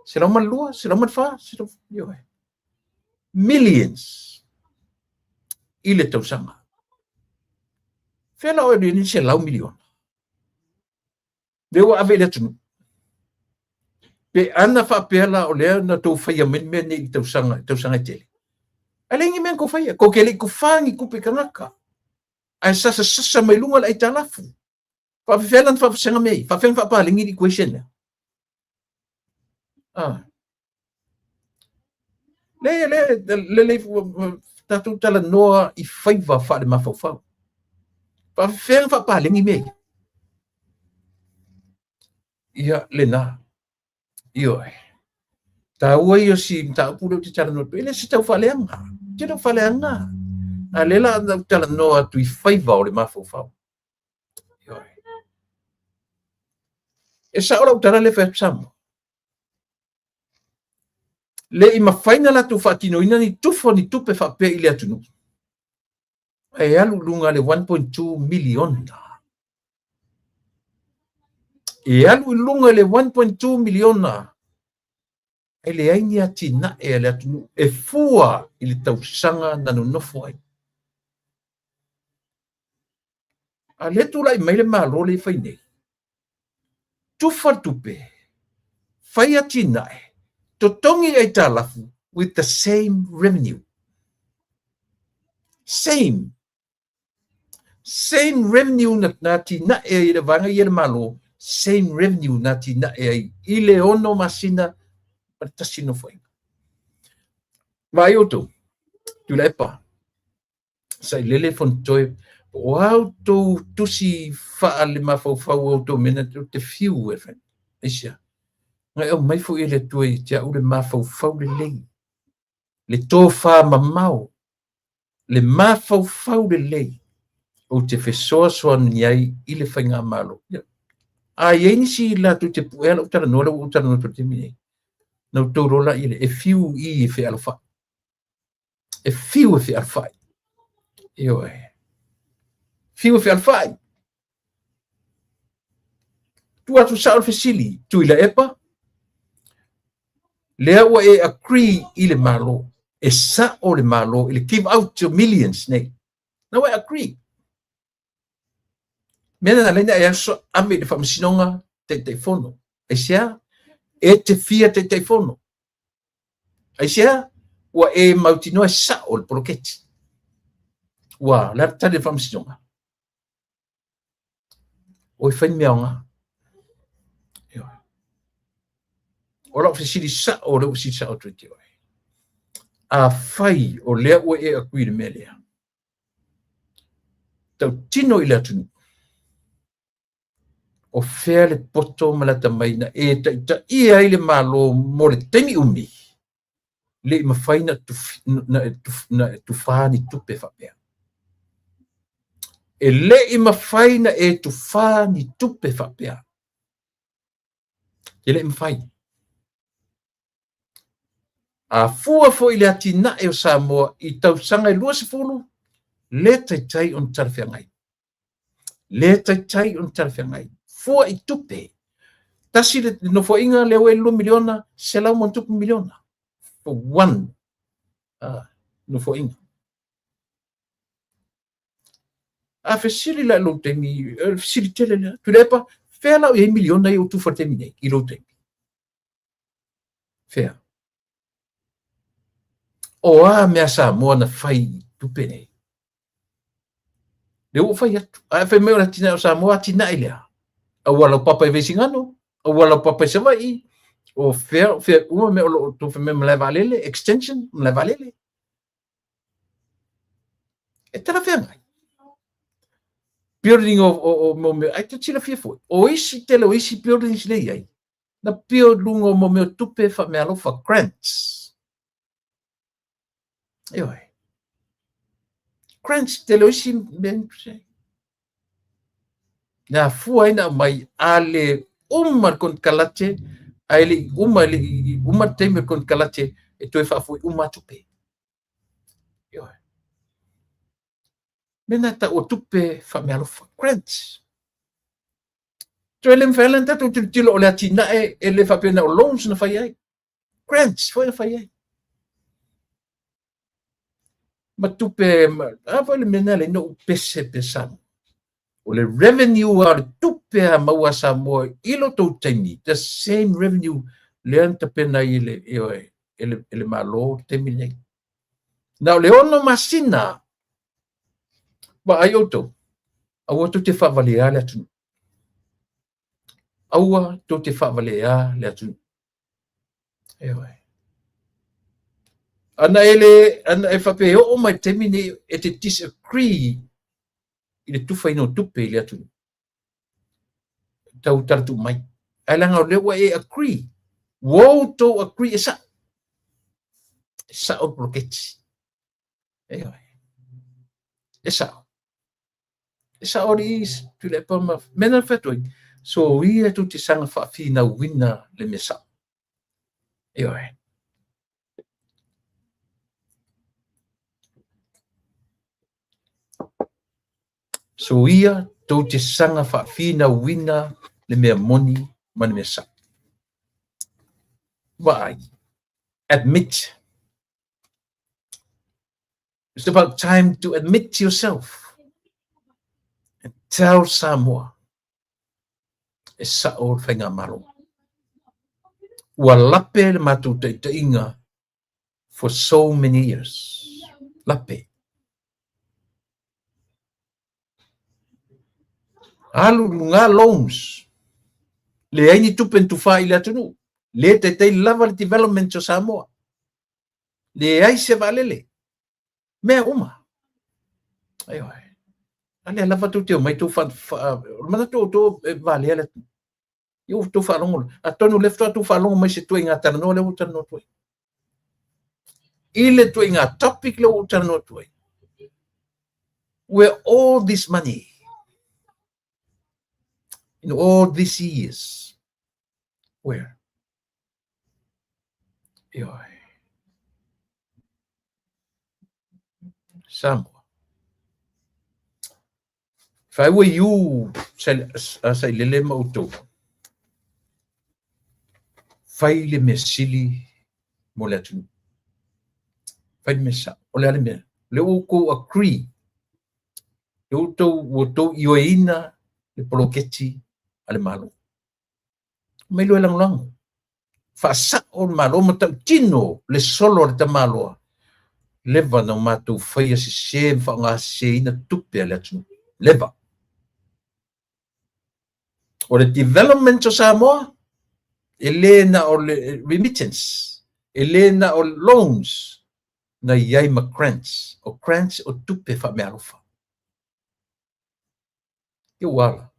102, 104, ioe. Millions i le tausaga. Fea la o e ni 100 miliona? Lea ua ave i le atunuu. Pe ana faapea la o lea na tou faia mai le mea nei i tausaga, tausaga e tele. Ae leai ni mea na tou faia. Tou te le i tufā ni tupe i tagata. Ae sasasasa mai luga le aitalafu. Faafefea la ona faavasega mea ia? Faafefea ona faapaleni le equation lea? Ah. Le, le, le, le, tatou talanoa i faiva faale-mafaufau. Faafefea ona faapaleni mea ia? Ia, lena. Ioe. Taua ia o si mataupu lea ou te talanoa atu ai. E le o se tau faaleaga. Ou te le o faaleaga. A lea la na ou talanoa atu i faiva o le mafaufau. Ioe. E sao lau tala lea e fai atu Samoa. Le i mafai na latou faatinoina ni tufa ni tupe faapea i le atunuu. Ae alu i luga le 1.2 miliona. E alu i luga le 1.2 miliona e leai ni atinae a le atunuu e fua i le tausaga na nonofo ai. A lea tulai mai le Malo lea e fai nei, tufa le tupe, fai atinae, totogi aitalafu with the same revenue. Same. Same revenue na atinae ai e le vaega ia le Malo, same revenue na atinae ai i le 6 masina ma le tasi nofoaiga. Vaai outou, Tuilaepa, Sailele Fonotoe, po o a outou tusi faale-mafaufau a outou mea na ou te fiu e fai. Aisea? Na e aumai foi e le Atua ia te au le mafaufau lelei, le tofa mamao, le mafaufau lelei ou te fesoasoani ai i le faigamalo. A i ai nisi latou te puea lau talanoa lea ua ou talanoa atu i le taimi nei, na outou iloa la i e fiu i e fealofai. E fiu e fealofai. Ioe. Fiu e fealofai. Tuu atu sao le fesili, Tuilaepa, lea ua e agree i le Malo, e sao le Malo i le give out to millions nei. Na ua e agree. Mea na ala ai na e aso ave i le faamasinoga Taitaifono. Aisea? E te fia Taitaifono. Aisea? Ua e mautinoa e sao le poloketi. Ua, le a le tali a le faamasinoga? O e fai ni mea aoga. O lau fesili sao, o lea ua fesili sao atu ia te oe. Afai o lea ua e agree i le mea lea, tautino i le atunuu, o fea le poto ma le atamai na e taitaia ai le Malo mo le taimi umi, le i mafai na e tufā ni tupe faapea. E le i mafai na e tufā ni tupe faapea. E le i mafai. A fua foi i le atinae o Samoa i tausaga e 20, le taitai ona talafeagai. Le taitai ona talafeagai. Fua i tupe. Tasi le nofoaiga lea ua i le 2 miliona, 100+ miliona. For one nofoaiga. A fesili la i lou taimi, fesili tele lea. Tuilaepa, fea la o i ai miliona ia ua tufa i le taimi nei, i lou taimi? Fea? O a mea Samoa na fai i tupe nei? Lea ua ou fai atu. Ae fai mai o le atinae o Samoa, atinae lea. Auala o papa i Vaisigano, auala o papa i Savaii, o fea, fea uma mea o lo o tou fai mai malae vaalele, extension, malae vaalele. E talafeagai. Building o mea, ai te silafia foi, o isi tele o isi buildings lea i ai, na build luga o mea o tupe faameaalofa, grants. Ioe. Grants tele o isi mea na afua ai na aumai a le uma le konekarate. Ae le i uma, le i uma le taimi o le konekarate e toe faafoi uma lava tupe. Ioe. Mea na e tau o tupe faameaalofa, grants. Toe le mafai lava ona tatou tilotilo o le atinae e le faapea na o loans na fai ai. Grants foi na fai ai. Ma tupe, a foi le mea na le na ou pese pe Samoa. O le revenue a le tupe a maua a Samoa i lo tou taimi, the same revenue lea na tapena ai e le Malo le taimi lenei. Na o le 6 masina, vaai outou, aua tou te faavalea le atunuu. Aua tou te faavalea le atunuu. Ioe. Ana e le, ana e faapea e oo mai le taimi nei e te disagree i le tufaina o tupe i le atunuu, tau talatuu mai. Ae leaga o lea ua e agree, ua outou agree e sa'o. E sa'o le poloketi. Ioe. E sa'o. E sa'o alii Tuilaepa ma mea na fai atu ai. So ia tou te saga faafinauina le mea sa'o. Ioe. So ia tou te saga faafinauina le mea moni ma le mea sa'o. Vaai. Admit. It's about time to admit yourself and tell Samoa e sa'o le faigamalo. Ua lape le matou taitaiga for so many years. Lape. Alu i luga loans. Leai ni tupe na tufa i le atunuu. Le taitai lava le development o Samoa. Leai se vaalele. Mea uma. Ioe. A lea lava tou te omai tou fa, fa, o le manatu o outou e valea le atunuu. Ia ua tou faalogo, atonu o lea faatoa tou faalogo mai i se ituaiga talanoa lea ua ou talanoa atu ai. I le ituaiga topic lea ua ou talanoa atu ai. Where all this money in all these years, where? Ioe. Samoa. If I were you, Sailele ma outou, fai le mea sili mo le atunuu. Fai le mea sao. O le a le mea? O lea ua outou agree, lea ua outou ioeina le poloketi a le Malo. Omai loa e lagolago. Faasao le Malo ma tautino le solo a le tamaloa. Leva na matou faia sese ma faaaogaseseina tupe a le atunuu. Leva. O le development o Samoa, e le na o le remittance, e le na o loans, na i ai ma grants. O grants o tupe faameaalofa. Ia ua ala.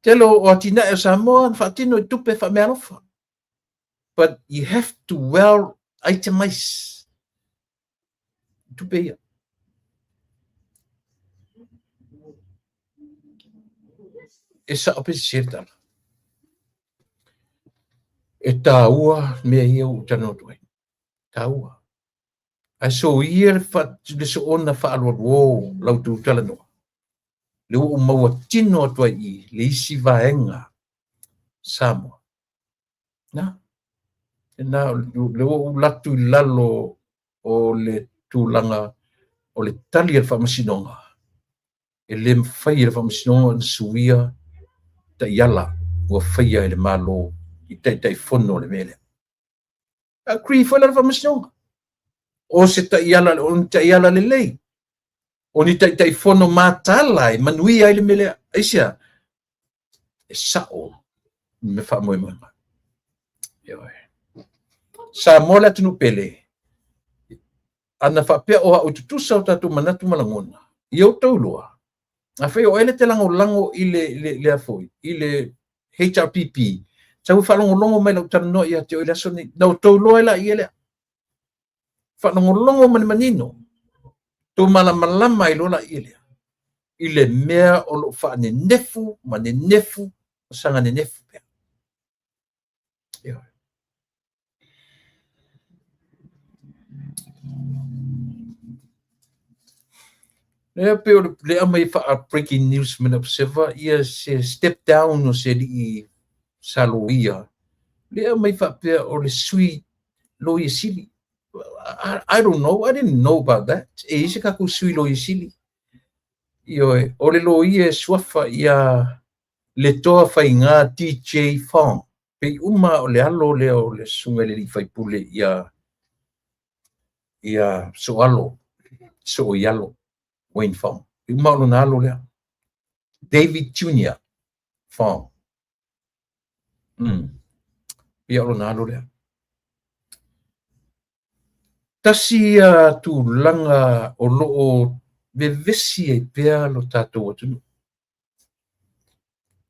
Tele o atinae o Samoa na faatino i tupe faameaalofa. But you have to well itemize tupe ia. E sa'o pe sese le tala. E tāua mea ia ua ou talanoa atu ai. Tāua. Ae soia le soona faaloalo la outou talanoa, lea ua ou maua tino atu ai i le isi vaega Samoa. Na, na lea ua ou alu atu i lalo o le tulaga o le tali a le Faamasinoga, e le mafai e le Faamasinoga ona suia taiala ua faia e le Malo i Taitaifono o le mea lea. Agree foi la le Faamasinoga. O se taiala, o ni taiala lelei, o ni Taitaifono mataala e manuia ai le mea lea. Aisea? E sa'o le faamoemoega. Ioe. Samoa le atunuu pele, ana faapea o au e tutusa o tatou manatu ma lagona, ia outou iloa, afai o oe lea e te lagolago i le foi, i le HRPP, sau e faalogologo mai lau talanoa ia te oe i le aso lenei, na outou iloa ai laia lea. Faalogologo ma le manino, tou malamalama ai loa laia lea, i le mea o lo o faanenefu ma nenefu. saga nenefu pea. Ioe. Lea pei o le aumai faa breaking news ma le Observer ia se step down o se alii sa loia. Lea aumai faapea o le sui loia sili. I don't know, I didn't know about that. E i ai se tatou sui loia sili. Ioe, o le loia e suafa ia Letoa Faiga DJ Fong. Pei uma o le alo lea o le susuga i le alii faipule ia ia Soalo, Sooialo, Wayne Fong. Pei uma o lona alo lea. David Junior Fong. Pei o lona alo lea. Tasi ia tulaga o lo o vevesi ai pea lo tatou atunuu.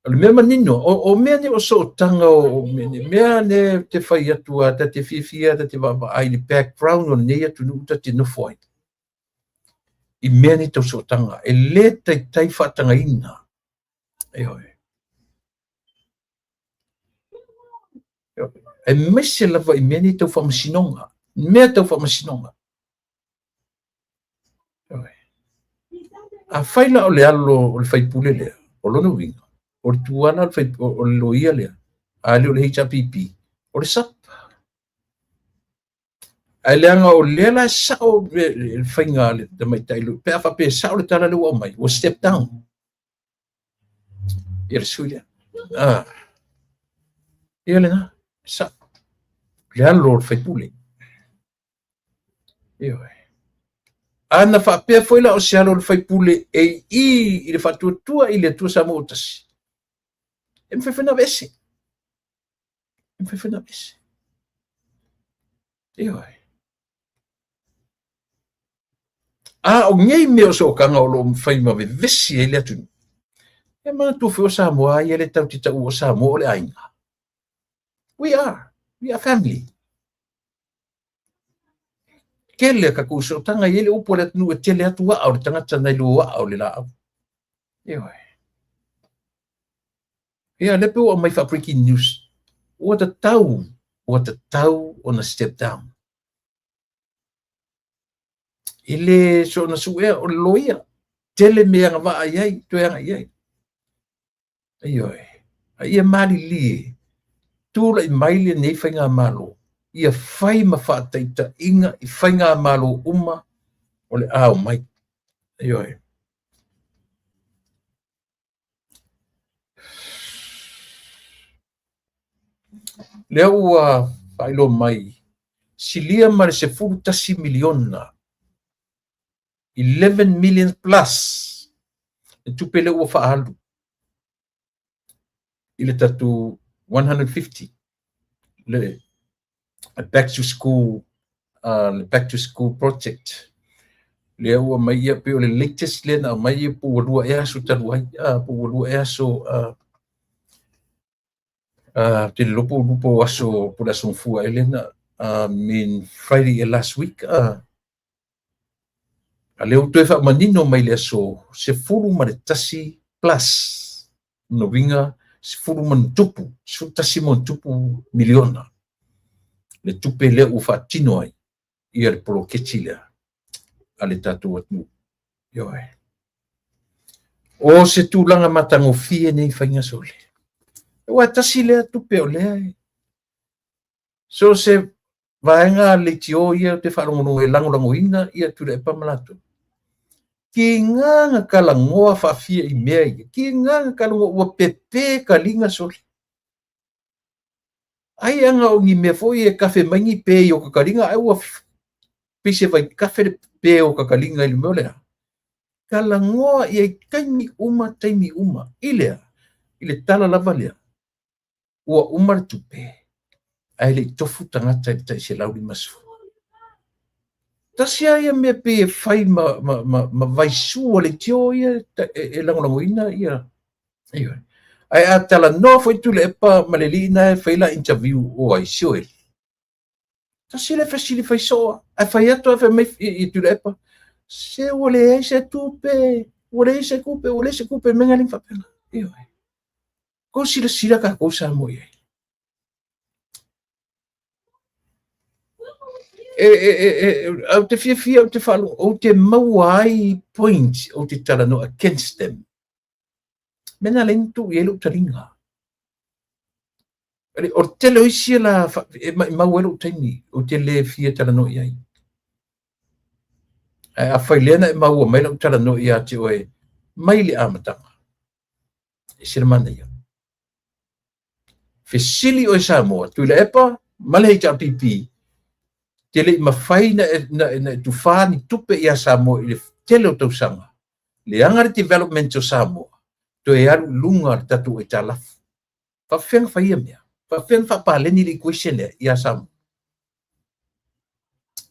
O le mea manino, o mea nei o sootaga o mea nei ou te fai atu a ta te fiafia ta te vaavaai i le background o lenei atunuu ta te nofo ai. I mea nei tau sootaga, e le taitai faatagaina. Ioe. Aemaise lava i mea nei tau faamasinoga, mea tau faamasinoga. Afai la o le alo o le faipule lea, o lona uiga, o le tuala o le loia lea, a le o le HRPP, o le SUPP. Ae leaga o lea la e sao le faiga a le tamaitai, pe a faapea e sao le tala lea ua aumai, ua step down ia le sui lea. Ah. Ia lena, sao. Le alo o le faipule. Ioe. A na faapea foi la o se alo o le faipule e i i le faatuatua i le Atua Samoa ua tasi, e mafai foi ona aveese. E mafai foi ona aveese. Ioe. A o nei mea o sootaga o lo o fai ma vevesi ai le atunuu, e manatua foi o Samoa ia le tatou te taua o Samoa o le aiga. We are family. Tele a tatou sootaga, e i ai le upu a le atunuu e tele atu aa o le tagata nai lo aa o le laau. Ioe. Ia, lea pei ua aumai faa-breaking news. Ua tatau ona step down. E le soona suea o le loia. Tele mea agavaa i ai, toe agai i ai. Ioe. A ia malilie, tulai mai lenei faigamalo, ia fai ma faataitaiga i faigamalo uma o le a omai. Ioe. Lea ua faailoa mai, silia ma le 11 miliona, 11 million plus, le tupe lea ua faaalu i le tatou 150, le back to school, le back to school project. Lea ua aumai ia, pei o le latest lea na aumai ia po ua lua ea aso talu ai, po ua lua ea aso, ou te le iloa po ua lua po o aso, po o le aso Gafua ea lea na, I mean Friday ea last week, a lea ua toe faamanino mai le aso 11 plus, lona uiga 10 ma ona tupu, 11 ma ona tupu miliona le tupe lea ua faatino ai ia le poloketi lea a le tatou atunuu. Ioe. O se tulaga matagofie nei faiga sole. Aua e tasi lea tupe o lea e so se vaega a leitio ia ou te faalogologo e lagolagoina ia Tuilaepa ma latou. Tiga na talanoa faafia i mea ia. Tiga na talanoa ua pepe kaliga sole. Ai ana o ni mea foi e kafe mai ni pe i o ka kaliga ai ua pei se vaikafe le pe o ka kaliga i le mea o le a. Talanoa i ai taimi uma, taimi uma. I lea, i le tala lava lea, ua uma le tupe, ae le i tofu tagata i le tai 150. Tasi lava ia mea pei e fai ma vaisua leitio ia e lagolagoina ia. Ioe. Ae a talanoa foi Tuilaepa ma le alii na e fai la interview o ai, Sioeli. Tasi le fesili fai soo, ae fai atu ae fai mai i Tuilaepa, se ua leai se tupe, ua leai se tupe, ua leai se tupe, mea na faapena. Ioe. Kou silasila tatou Samoa i ai. E, e, e, e, ou te fiafia, ou te faalogo, ou te maua ai points, ou te talanoa against them. Mea na lea na tuu i ai lou taliga. O le tele o isi la e maimau ai lou taimi, ou te le fia talanoa i ai. Ae afai lea na e maua mai lau talanoa ia te oe mai le amataga, e ese le manaia. Fesili oe Samoa, Tuilaepa ma le HRPP, te le i mafai na e, na, na e tufā ni tupe ia Samoa i le tele o tausaga, leaga le development o Samoa, toe alu i luga le tatou aitalafu. Faapefea ona fai ia mea? Faapefea ona faapaleni le equation lea ia Samoa?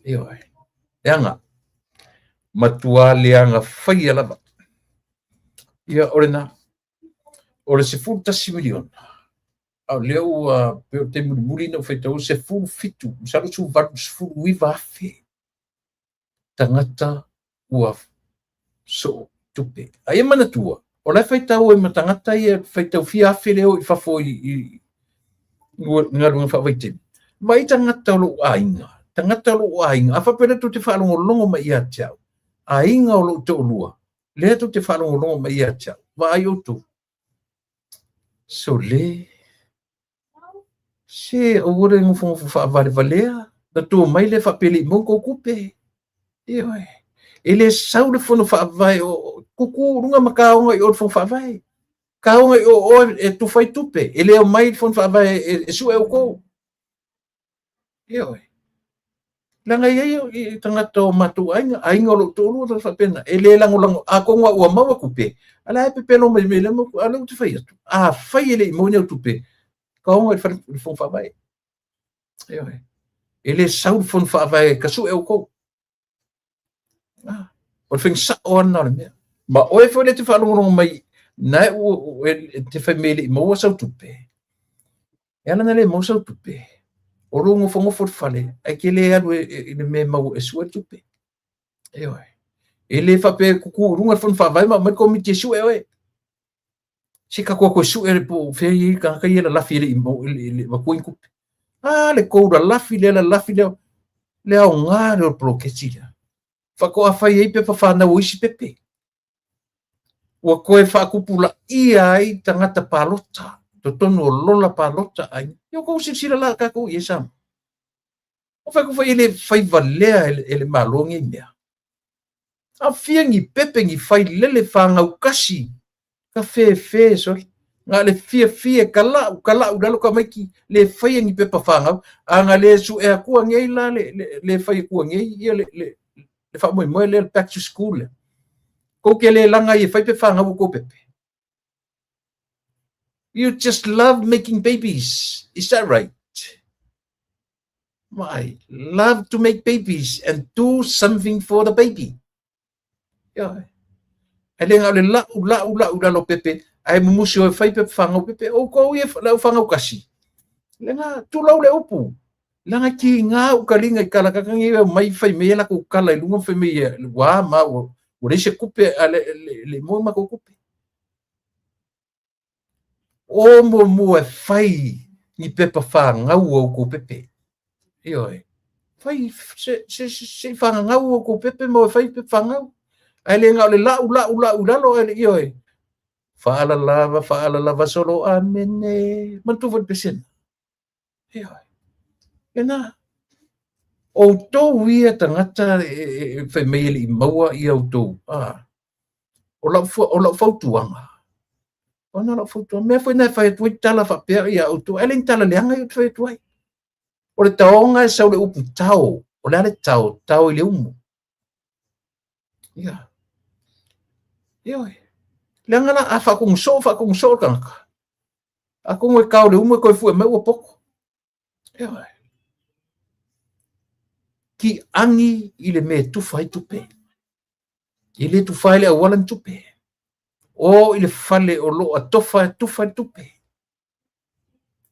Ioe. Leaga. Matua leaga faia lava. Ia, o lena. O le $11 miliona, a o lea ua pei o le taimi mulimuli na ou faitau 17, masalo 18, 19 afe tagata ua soo tupe. A ia manatua, o la e faitau ai ma tagata ia faitau fia afe lea o i fafo i galuega faavaitaimi. Vaai tagata o lou aiga, tagata o lou aiga, a faapea lea tou te faalogologo mai ia te au, aiga o lou toalua, lea tou te faalogologo mai ia te au, vaai outou. Sole, se aua le nofonofo faavalevalea, na tua mai lea faapea e le i maua tou tupe. Ioe. E le sau le fono faavae o tutu luga ma taoga i o le fono faavae. Taoga i o oe e tufa ai tupe. E le omai le fono faavae e sue outou. Ioe. Leaga e i ai tagata o matou aiga, aiga o lou toalua tagata faapena, e le lagolago, atonu lava ua maua tupe, a o la e pepelo mai mea lea, a o lea ou te fai atu, afai e le i maua ni au tupe, taoga i le fale i le fono faavae. Ioe. E le sau le fono faavae e tasue outou. Ah, o le faiga sao lava lena o le mea. Ma oe foi lea e te faalogologo mai, na e te fai mai e le i maua sau tupe. E ala ona le maua sau tupe, o lou nofonofo i le fale, ae te le alu i le mea e maua e sue le tupe. Ioe. E le faapea e tutu i luga le fono faavae ma aumai le komiti e sue oe. Se tatou o atu e sue le po o fea e i ai tagata ia e lalafi e le i avatua ni tupe. A le tou lalafi lea, lalafi lea, le aoga lea o le poloketi lea. Faatoa fai ai pepa fanau o isi pepe. Ua toe faatupulaia ai tagata palota, totonu o lola palota ai. Ia outou silasila la tatou i ai Samoa. O fai atu foi e le fai valea e le Malo nei mea. A fia ni pepe ni failele fanau kasi, ka fefe sole. Na o le fiafia e kala'u, kala'u i lalo tamaiti, le faia ni pepa fanau. A na le sue atua nei la, le, le, le fai atua nei ia le, le, le faamoemoe lea, le back to school lea. Tou te le laga ai e fai pepa fanau o tou pepe. You just love making babies. Is that right? Why? Love to make babies and do something for the baby. Ioe. Ae le na o le la'u, la'u, la'u i lalo o pepe, ae mumusi o e fai pepa fanau pepe, outou ia le au fanau kasi. Leaga tulou le upu. Leaga kiga u kaliga i kala kaka nei omai fai mai e latou kala i luga ma fai mai ua ma ua leai se tupe a le le maua matou tupe. O muamua e fai ni pepa fanau o outou pepe. Ioe. Fai se se se i fagagau o outou pepe ma e fai pepa fanau. Ae le na o le la'u la'u la'u i lalo ae le ioe. Faalalava faalalava solo amene. Manatua foi le pese lena. Ioe. Lena. Outou ia tagata e fai mai e le i maua ia outou. Ah. O lau, o lau fautuaga, ona o lau fautuaga, mea foi na e fai atu ai tala faapea ia outou, ae le ni tala leaga ia ou te fai atu ai. O le taoga e sau le upu tao, o le a le tao, tao i le umu. Ia. Ioe. Leaga la a faatonu soo, faatonu soo le tagata. Atonu e tao i le umu e toe fue mai ua poto. Ioe. Tiagi i le mea e tufa ai tupe. E le tufa ai le auala ni tupe. O i le fale o lo o atofa e tufa le tupe.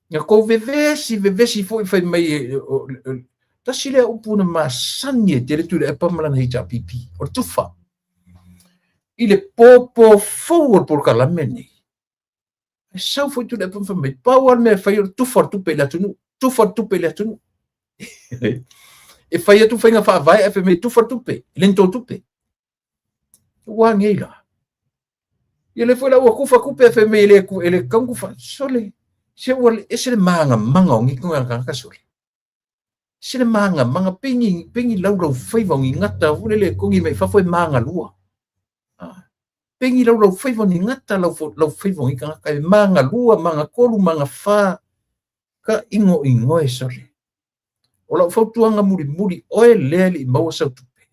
Na tou vevesi, vevesi foi fai mai e, o, o, tasi lea upu na masani e tele Tuilaepa ma lana HRPP, o le tufa. I le pōpō fou o le polokalame lenei. Ae sau foi Tuilaepa ma fai mai, pau lava le mea e fai o le tufa o le tupe i le atunuu, tufa le tupe i le atunuu. E fai atu faiga faavae ae fai mai tufa le tupe, e le ni tou tupe. Ua nei la. Ia lea foi la ua tufa tupe ae fai mai e le tatau ona tufa. Sole, se ua ese le magamaga o nei tagata sole. Ese le magamaga, pei ni, pei ni laulaufaiva o ni gata foi lele e togi mai fafo e magalua. Pei ni laulaufaiva o ni gata laufaiva o nei tagata e magalua, magatolu, magafa, ka inoinoe sole. O lau fautuaga mulimuli, oe lea e le i maua sau tupe,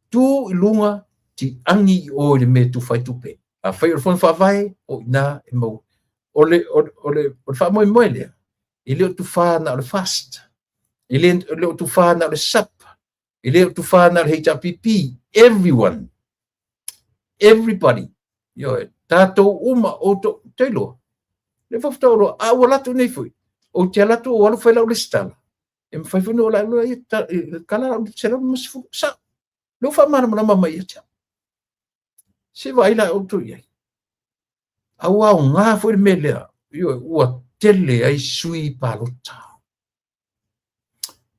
tu i luga, tiagi i o i le mea e tufa ai tupe. Afai o le Fono Faavae, o i ina e maua. O le faamoemoe lea, e le o tufa na o le FAST, e le o tufa na o le SUP, e le o tufa na o le HRPP, everyone, everybody, ioe, tatou uma, outou, te iloa, le faafetai o loa, a ua alu atu nei foi, ou te alu atu ou alu fai lau resitala, e mafai foi ona ou alu atu e tala lau $150, sao, lea ua faamalamalama mai ia te au. Se vaai la outou i ai. A ua aoga foi le mea lea, ioe, ua tele ai sui palota.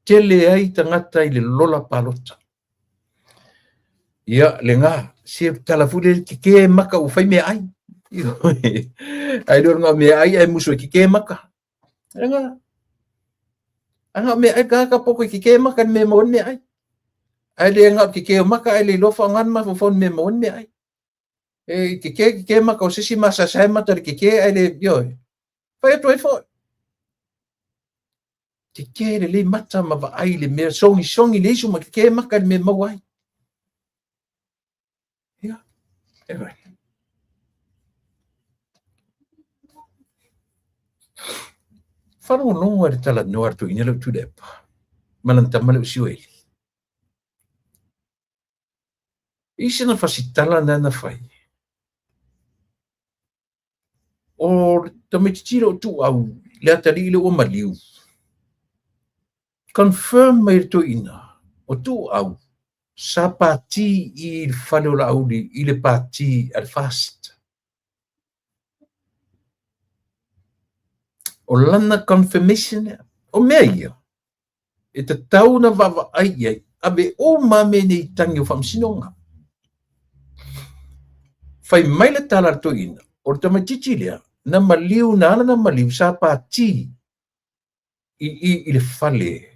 Tele ai tagata i le lola palota. Ia, lena, se tala foi lea kekē maka ua fai meaai. Ae le o le na o meaai ae musu e kekē maka. Lena. A na o meaai tagata poto e kekē maka i le mea e maua ai le meaai. Ae le na o le kekē o maka ae le iloa faaaoga le mafaufau i le mea e maua ai le meaai. E kekē kekē maka o se isi masaesae mata i le kekē ae le, ioe. Fai atu ai foi. Kekē lelei mata ma vaai i le mea, sogisogi le isu ma kekē maka i le mea e maua ai. Ia, e vai. Faalogologo i le talanoa a le toeaina lea o Tuilaepa ma lana tama lea o Sioeli. I sina fasitala lena na fai, o le tamaitiiti lea o Tuuau, le atalii lea ua maliu, confirm mai e le toeaina o Tuuau sa pati i le fale o Laauli i le pati a le FAST. O lana confirmation lea. O mea ia, e tatau ona vaavaai i ai, ave uma mea nei i tagi o faamasinoga. Fai mai le tala a le toeaina, o le tamaitiiti lea, na maliu, na ala na maliu, sa pati i i i le fale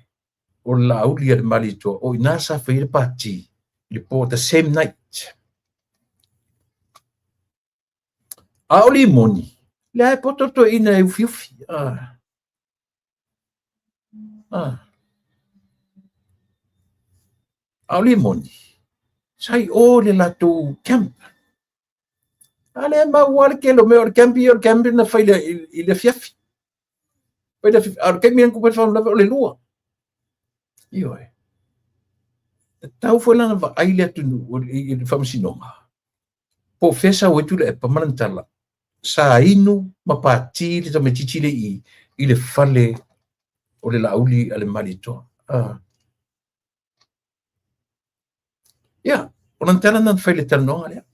o le Laauli a le Malietoa, o i ina sa fai ai le pati i le po, the same night. A o limoni, lea e poto le toeaina e ufiufi. Ah. Ah. A o limoni, sa i o le latou camp. A lea e maua le tele o mea o le camp ia, o le camp na fai i le afiafi. Fai le afiafi, a o le taimi na tupu ai le faalavelave o le 2. Ioe. Tatau foi la ona vaai le atunuu i le faamasinoga. Po o fea sau ai Tuilaepa ma lana tala, sa inu ma pati le tamaitiiti lea i i le fale o le Laauli a le Malietoa. Ah. Ia, o lana tala lena na fai i le talanoaga lea.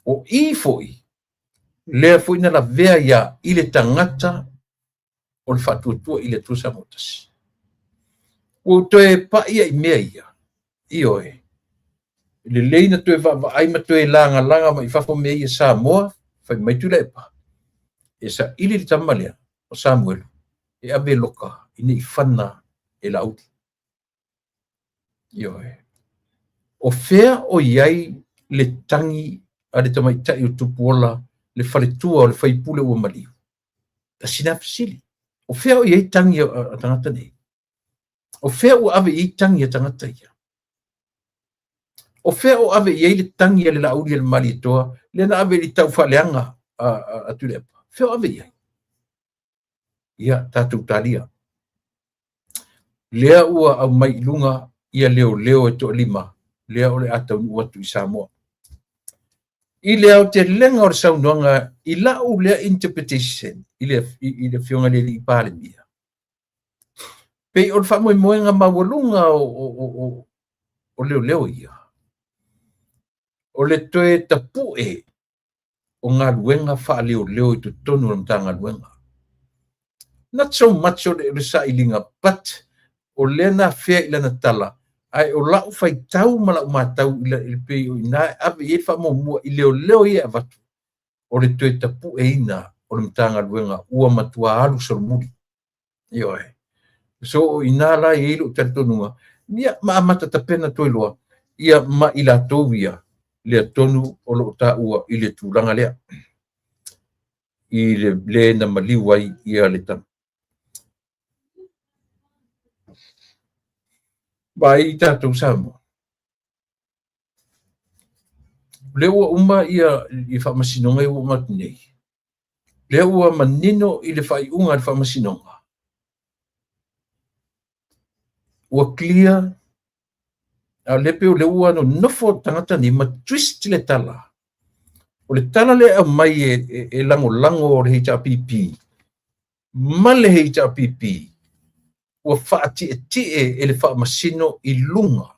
O i foi, lea foi na lavea ia i le tagata o le faatuatua i le Atua Samoa tasi. Ua ou toe pai i mea ia, ioe, lelei na toe vaavaai ma toe lagalaga mai i fafo mea ia Samoa, fai mai Tuilaepa, e saili le tama lea o Samuelu e ave e loka ina i fana e Laauli. Ioe. O fea o i ai le tagi a le tamaitai o Tupuola, le faletua o le faipule ua maliu? Tasi lena fesili. O fea o i ai tagi a tagata nei? O fea ua ave i ai tagi a tagata ia? O fea o ave i ai le tagi a le Laauli a le Malietoa lea na ave i le taufaaleaga a Tuilaepa? Fea o ave i ai? Ia, tatou talia. Lea ua aumai i luga ia leoleo e toalima, lea o le a taunuu atu i Samoa. I le aotelega o le saunoaga i lau lea interpretation i le Afioga i le Alii Palemia, pei o le faamoemoega maualuga o leoleo ia, o le toe tapue o galuega faaleoleo i totonu o le Matagaluega. Not so much o le sailiga, but o lea na afea i lana tala, ae o lau faitau ma lau matau i le pei o i ina e ave i ai le faamuamua i leoleo ia e avatu, o le toe tapueina o le Matagaluega ua matua alu solomuli. Ioe. So o i ina la e i ai lou talitonuga, ia ma amata tapena toe loa ia ma i latou ia lea tonu o lo o taua i le tulaga lea, i le le na maliu ai ia le tama. Vaai tatou Samoa. O lea ua uma ia i faamasinoga ia ua uma atu nei. Lea ua manino i le faaiuga a le faamasinoga. Ua clear, a o lea pei o lea ua nonofo tagata nei ma twist le tala. O le tala lea e aumai e lagolago le HRPP ma le HRPP ua faatietie e le faamasino i luga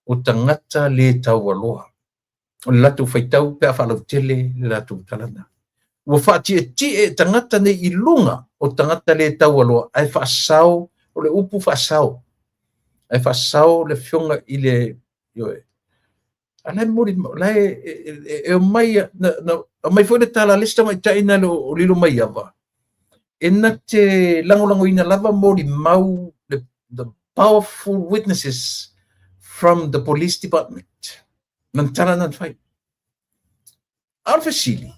o tagata le taualoa. O le latou faitau pe a faalautele le latou tala na. Ua faatietie tagata nei i luga o tagata le taualoa ae faasao, o le upu faasao, ae faasao le afioga i le, ioe, a la e moli, la e aumai, na aumai foi le tala a le isi tamaitai na le o Lilomaiava, e na te lagolagoina lava molimau the powerful witnesses from the police department. Na tala na fai. A o le fesili,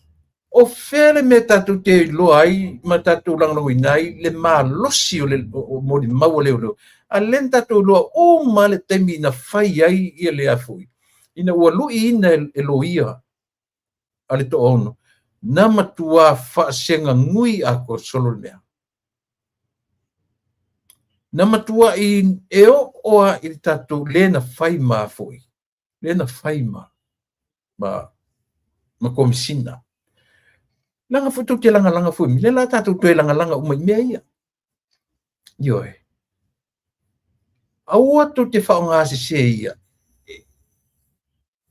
o fea le mea tatou te iloa ai ma tatou lagolagoina ai le malosi o le o molimau a leoleo? A lea na tatou iloa uma le taimi na fai ai ia le afoi, ina ua luiina e loia a le toaono, na matua faasegagui atoa solo le mea. Na matua i e oo a i le tatou le na fai ma foi, le na fai ma komisina. Leaga foi tou te lagalaga foi, le la tatou toe lagalaga uma i mea ia. Ioe. Aua tou te faaaoga sese ia.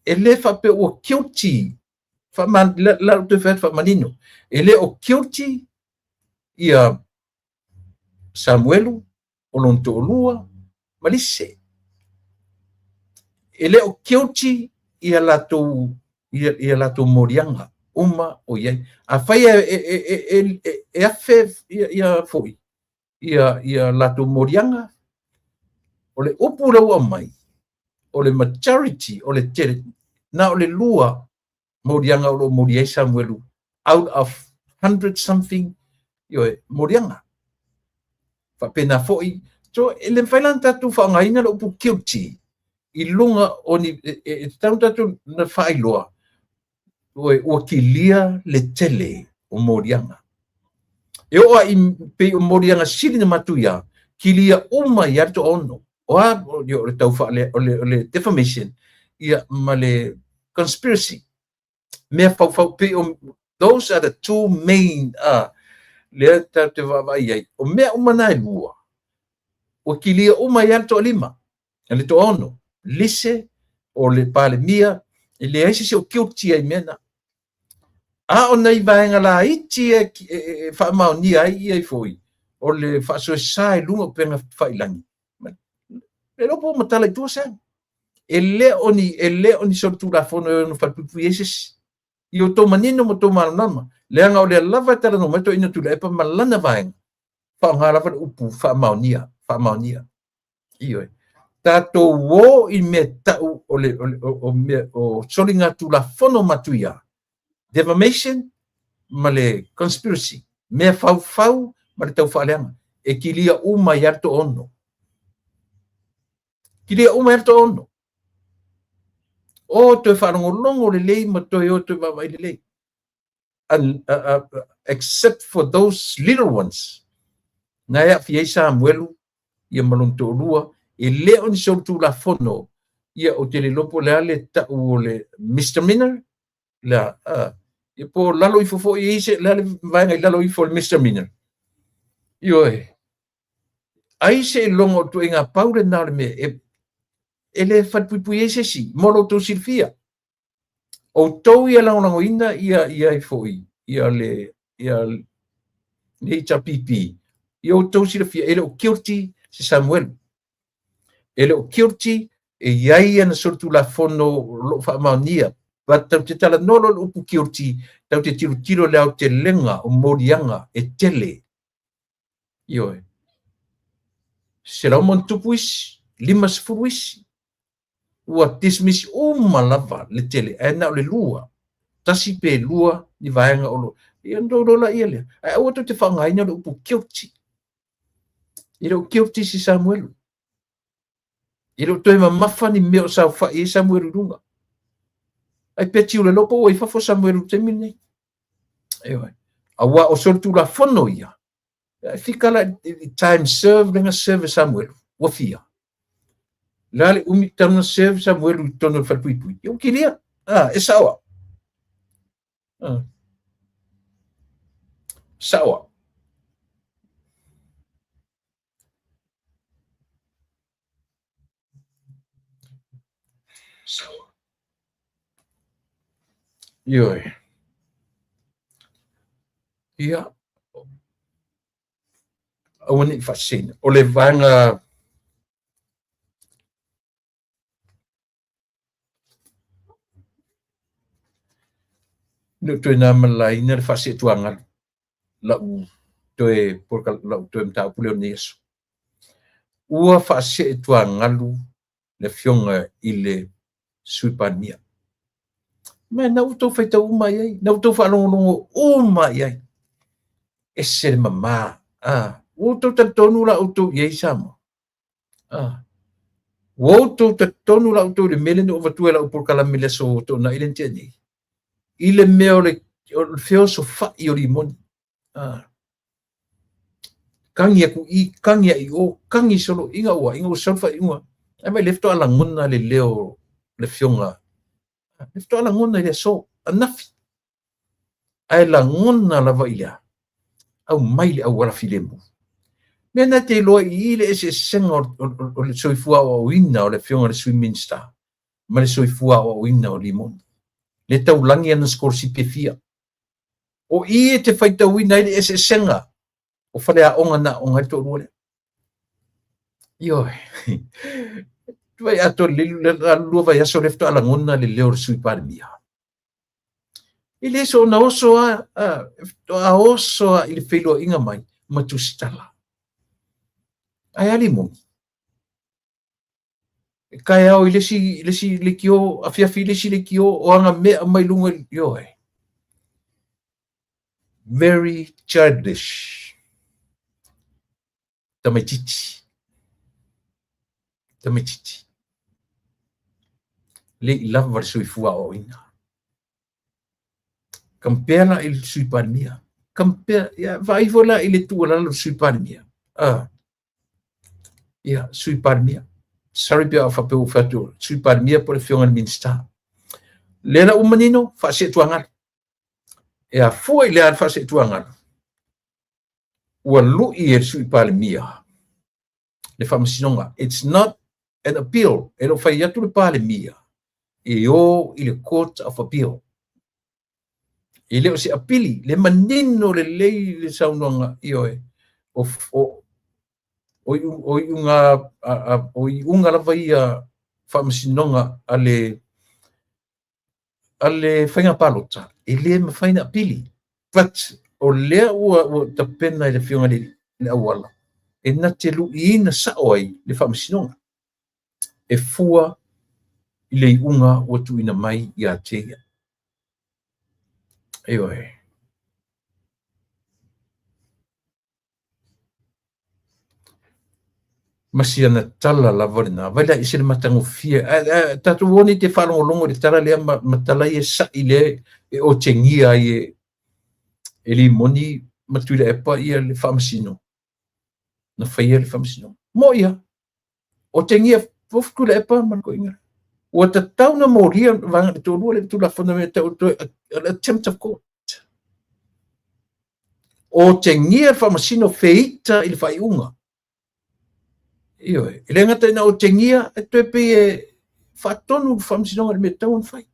E le faapea ua guilty, la ou toe fai atu faamanino, e le o guilty ia Samuelu, o lona toalua, ma Lise. E le o guilty ia latou moliaga uma o i ai. Afai e afe ia foi ia latou moliaga, o le upu lea ua aumai, o le majority, o le tele, na o le lua moliaga o lo o moli ai Samuelu, out of 100 something, ioe, moliaga. Faapena foi, so e le mafai la ona tatou faaaogaina le upu guilty i luga o ni, e tatau tatou na faailoa, ua kilia le tele o moliaga. E oo i pei o moliaga sili na matuia, kilia uma i le toaono. O a, o le tau faale, o le defamation, ia ma le conspiracy. Mea faufau, pei o, those are the two main, lea tatou te vaavaai ai. O mea uma na e lua, ua kilia uma i le toalima, le toaono, Lise, o le Palemia, e leai se isi o guilty ai mea na. A o nai vaega laiti e faamaonia ai ia i foi, o le faasoesa i luga o upega tafailagi, le iloa po ua matala i tua se. E le o ni solitulafono e ono falepuipui ai se isi. I o tou manino ma tou malamalama, leaga o lea lava e talanoa mai toeaina Tuilaepa ma lana vaega, faaaoga lava le upu faamaonia, faamaonia. Ioe. Tatou o i mea tau o le o mea o soligatulafono matuia, defamation ma le conspiracy, mea faufau ma le taufaaleaga, e kilia uma i le toaono. Kilia uma i le toaono. O toe faalogologo lelei ma toe o toe vaavaai lelei. Except for those little ones. Na e aafia ai Samuelu ia ma lona toalua, e le o ni solitulafono ia o te le iloa po o le a le tau o le misdemeanor, la, ia po o lalo ifo foi i se, le a le vaega i lalo ifo o le misdemeanor. Ioe. Ai se iloga o ituaiga pau lena o le mea e le falepuipui ai se isi, mo lo outou silafia. Outou ia lagolagoina ia ia ai foi ia le ia le HRPP, ia outou silafia e le o guilty se Samuelu. E le o guilty, e i ai ana solitulafono o lo o faamaonia. But tatou te talanoa loa i le upu guilty, tatou te tilotilo i le aotelega o moliaga e tele. Ioe. 100+ isi, 50 isi, ua dismiss uma lava le tele, ae na o le lua, tasi pe lua ni vaega o lo ia ona outou laia lea. Ae aua tou te faaaogaina le upu guilty. E le o guilty si Samuelu. E le o toe mamafa ni mea o saofai ai Samuelu i luga. Ai pe tiulelo po ua i fafo Samuelu i le taimi lenei. Ioe. Aua o solitulafono ia, e fika la i time serve lena serve e Samuelu, ua fia. La le umi talu na serve Samuelu i totonu o le falepuipui. Ia ua kilia. Ah, e sao au. Ah. Sao au. Ioe. Ia, aua ne i faaseseina. O le vaega le o toe na malaina le faaseetuagalu lau toe lau toe mataupu lea o lenei aso. Ua faaseetuagalu le afioga i le Sui Palemia. Ma na ua outou faitau uma i ai, na ua outou faalogologo uma i ai. Ese le mama. Ah, ua outou talitonu la outou i ai Samoa. Ah, ua outou talitonu la outou i le mea lea na ou avatua i lau polokalame i le aso Toonai lea na tea nei, i le mea o le feosofai o limoni. Ah, kagi aku i, kagi ai o, kagi solo, ina ua, ina ua sau le faaiuga. Ae mai le faatoa lagona le leo o le afioga, le faatoa lagona i le aso anafi. Ae lagona lava i le a? Aumai le auala filemu. Mea na te iloa i i le eseesega o le soifua aoaoina o le afioga i le Sui Minisita ma le soifua aoaoina o Limoni. Le taulagi ana sikolasipi e fia. O i e te faitauina ai le eseesega o faleaoga na aoga ai le toalua lea. Ioe. Vai atoa le lua vaiaso lea faatoa lagona le leo o le Sui Palemia. E le soona oso a, a oso a i le feiloaiga mai ma Tusitala. Ae a Limoni? E taeao i le isi, le isi leitio, afiafi i le isi leitio, o aga mea mai luga i, ioe. Very childish. Tamaitiiti. Tamaitiiti. Le i lava le soifua aoaoina. Compare la i le Sui Palemia. Compare, ia, vaai foi la i le tuualalo le Sui Palemia. Ah. Ia, Sui Palemia. Sorry pe a faapea ua fai atu, Sui Palemia po o le afioga i le Minisita. Lea la ua manino, faaseetuagalu. E afua i le a le faaseetuagalu? Ua lui e le Sui Palemia le faamasinoga. It's not an appeal. E le o fai atu le Palemia e o i le Court of Appeal. E le o se apili, le manino lelei le saunoaga, ioe, o, o, o, o iuga, a, o iuga lava ia faamasinoga a le, a le faiga palota, e le mafai na apili. But o lea ua, ua tapena i le afioga i le auala, e na te luiina sao ai le faamasinoga, e fua i le iuga ua tuuina mai ia te ia. Ioe. Ma si ana tala lava lena. Vai la i se le matagofie. Tatou o nei te faalogologo i le tala lea ma, ma tala ia sa'i lea e otegia ai e, e Limoni ma Tuilaepa ia le faamasino. Na faia le faamasinoga. Mo ia, otegia fofu Tuilaepa ma le toeaina. Ua tatau na molia vaega le toalua le Tulafono mea tau toe attempt of court. Otegia le faamasino feita i le faaiuga. Ioe, e le gata ina otegia, e toe pei e faatonu le faamasinoga i le mea e tatau ona fai.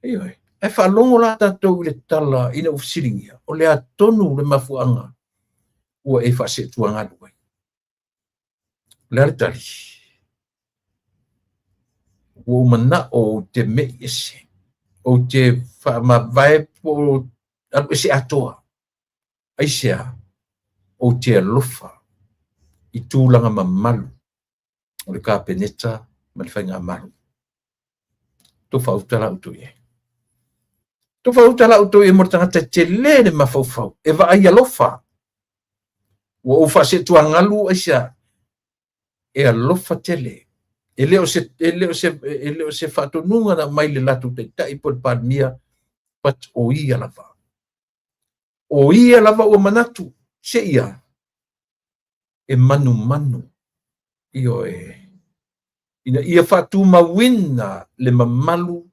Ioe. Ae faalogo la tatou i le tala ina ua fesiligia, o le a tonu le mafuaaga ua e faaseetuagalu ai? O le a le tali? Ua ou manao ou te mei ese, ou te faamavae po o alu ese atoa. Aisea? Ou te alofa i tulaga mamalu o le Kapeneta ma le Faigamalo. Tou faauta la outou i ai. Tou faauta la outou i ai mo le tagata e tele le mafaufau, e vaai alofa. Ua ou faaseetuagalu aisea? E alofa tele. E le o se, e le o se, e le o se faatonuga na aumai le latou taitai po o le Palemia, but o ia lava. O ia lava ua manatu, se ia, e manumanu, ioe, ina ia faatumauina le mamalu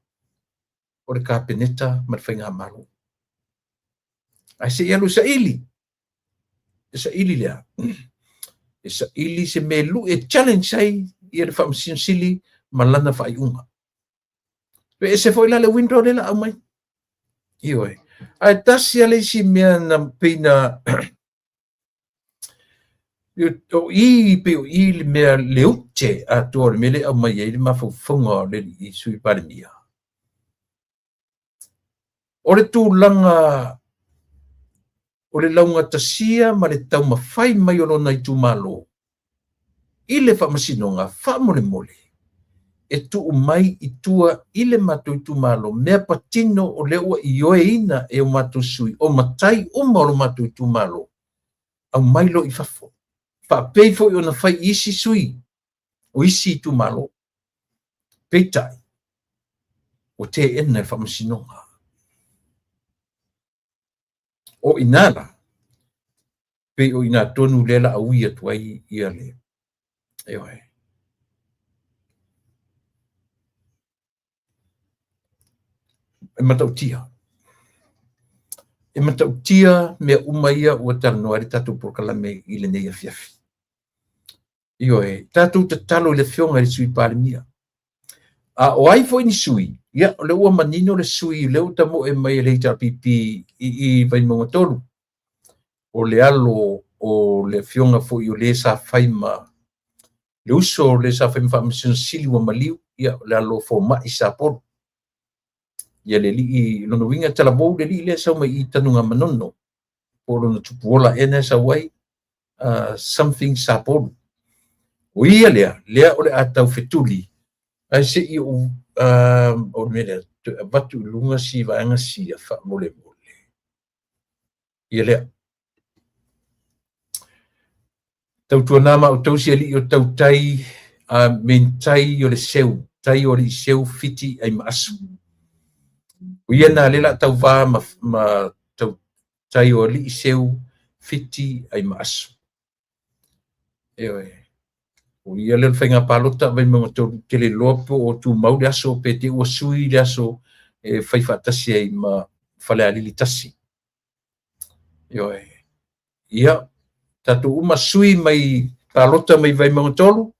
o le Kapeneta ma le Faigamalo. Ae se i alu e saili, e saili lea, e saili se mea e lui e challenge ai ia le Faamasino Sili ma lana faaiuga. E ese foi la le window lea la aumai. Ioe. Ae tasi lava le isi mea na pei na o i pei o i le mea le ute atoa o le mea lea e aumai ai le mafaufauga o le alii Sui Palemia. O le tulaga o le laugatasia ma le taumafai mai o lona itumalo i le faamasinoga faamolemole e tuu mai i tua i le matou itumalo mea patino o lea ua ioeina e o matou sui o matai uma o lo matou itumalo, aumai loa i fafo. Faapei foi ona fai i isi sui o isi itumalo. Peitai, ua teena e le faamasinoga. O ina la, pei o ina tonu lea la ui atu ai ia le, ioe. E matautia. E matautia mea uma ia ua talanoa ai le tatou polokalame i lenei afiafi. Ioe, tatou tatalo i le Afioga i le Sui Palemia. A o ai foi ni sui, ia, o lea ua manino le sui, lea ua tamoe mai e le HRPP i Vaimauga 3, o le alo o le afioga foi o le sa fai ma le uso o le sa fai ma Faamasino Sili ua maliu, ia, o le alo o Fomai Sapolu. Ia le alii, lona uiga talavou le alii lea sau mai i Tanugamanono, po o lona tupuola ea na sau ai, something Sapolu. O ia lea, lea o le a tau fetuli, ae se i ou, o le mea lea, toe avatu i luga si vaega sia faamolemole. Ia lea. Tautuana ma outou si alii o tautai, men tai o le seu, tai o alii seu Fiti ai ma asu. O ia nā le la tauvā ma tau, tai o alii seu Fiti ai ma asu. Ioe. O ia lea o le faiga palota Vaimauga 3 tele loa po o tumau le aso pe te ua sui le aso e fai faatasi ai ma Falealili 1. Ioe. Ia, tatou uma sui mai palota mai Vaimauga 3,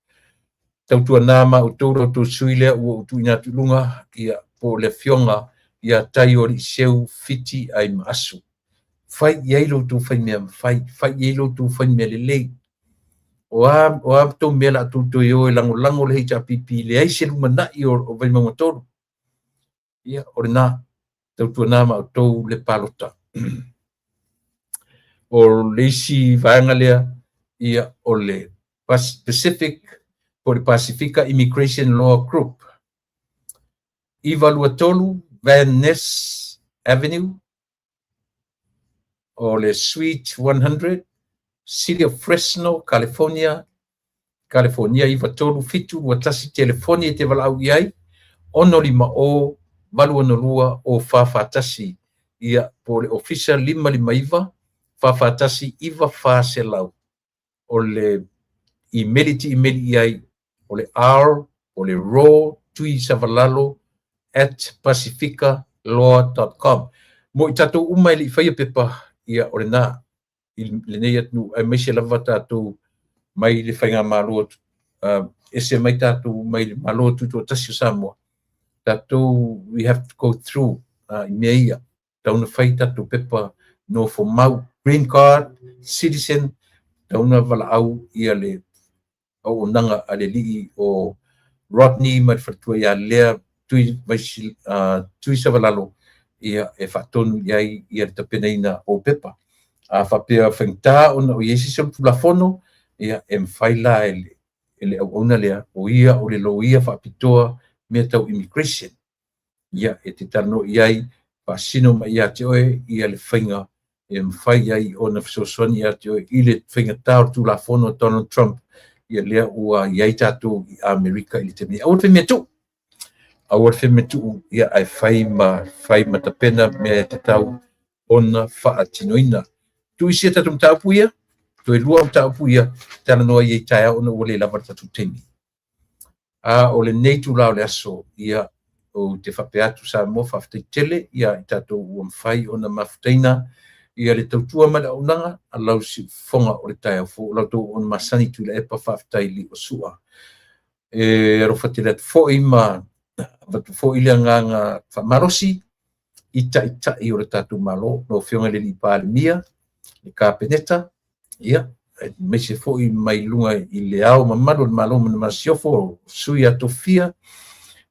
tautuana ma outou la outou sui lea ua ou tuuina atu i luga, ia, po o le afioga ia tai o alii seu Fiti ai ma asu. Fai i ai lo outou fai mea mafai, fai i ai lo outou fai mea lelei. O a tou mea la outou toe o e lagolago le HRPP, leai se lumanai o Vaimauga 3. Ia, o lena, tautuana ma outou le palota. O le isi vaega lea, ia, o le Pacific, po o le Pasifika Immigration Law Group. 923 Van Ness Avenue, o le Suite 100, City of Fresno, California, California 93721, telefoni e te valaau i ai, 650 862 o 441, ia, po o le ofisa 559 441 9400. O le email ti email i ai, o le R, o le raw, tui savalalo, @pacificalaw.com. Mo i tatou uma e le i faia pepa, ia, o lena, i lenei atunuu, aemaise lava tatou mai le faigamalo, ese mai tatou mai le Malo Tutoatasi o Samoa. Tatou, we have to go through i mea ia, tatau ona fai tatou pepa nofomau, green card, citizen, tatau ona valaau ia le auaunaga a le alii o Rodney ma le faletua ia Lea Tuisavalalo, ia e faatonu i ai ia le tapenaina o pepa. A faapea faigata ona o i ai se isi o le Tulafono, ia e mafai la e le auauna lea, o ia o le loia faapitoa mea tau immigration. Ia e te talanoa i ai, faasino mai ia te oe ia le faiga e mafai ai ona fesoasoani ia te oe i le faigata o le Tulafono a Donald Trump, ia lea ua i ai tatou i Amerika i le taimi nei. Aua le faimea tuu, aua le faimea tuu, ia ae fai ma tapena mea e tatau ona faatinoina. Tuu isi a tatou mataupu ia, toe lua mataupu ia, talanoa i ai taeao ona ua le lava le tatou taimi. A o lenei itula o le aso, ia, ou te faapea atu Samoa, faafetai tele ia i tatou ua mafai ona mafutaina ia le tautua ma le auaunaga a lau siufofoga o le taeao fou, o la outou auauna masani Tuilaepa, faafetai Liosua. E alofa tele atu foi ma avatu foi le agaga faamalosi i taitai o le tatou Malo, lau Afioga i le Palemia, le Kapeneta, ia, aemaise foi mai luga i le Ao Mamalu o le Malo ma le Masiofo, sui a tofia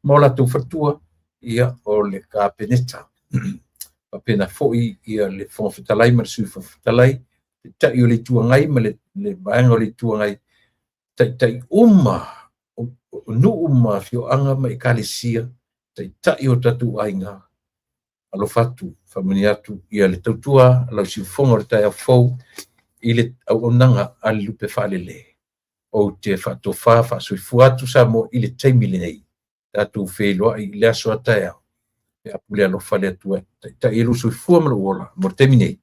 ma o latou faletua, ia, o le Kapeneta. Faapena foi ia le Fofoga Fetalai ma le Sui Fofoga Fetalai, Taitai o le Itu Agai ma le Vaega o le Itu Agai, taitai uma o nuu ma afioaga ma ekalesia, taitai o tatou aiga, alofa atu, faamanuia atu ia le tautua a lau siufofoga o le taeao fou i le auaunaga a le lupe faalele. Ou te faatofa faasoifua atu Samoa i le taimi lenei, tatou feiloai i le aso a taeao, pe a pule alofa le Atua e taitai ai lou soifua ma lou ola mo le taimi nei.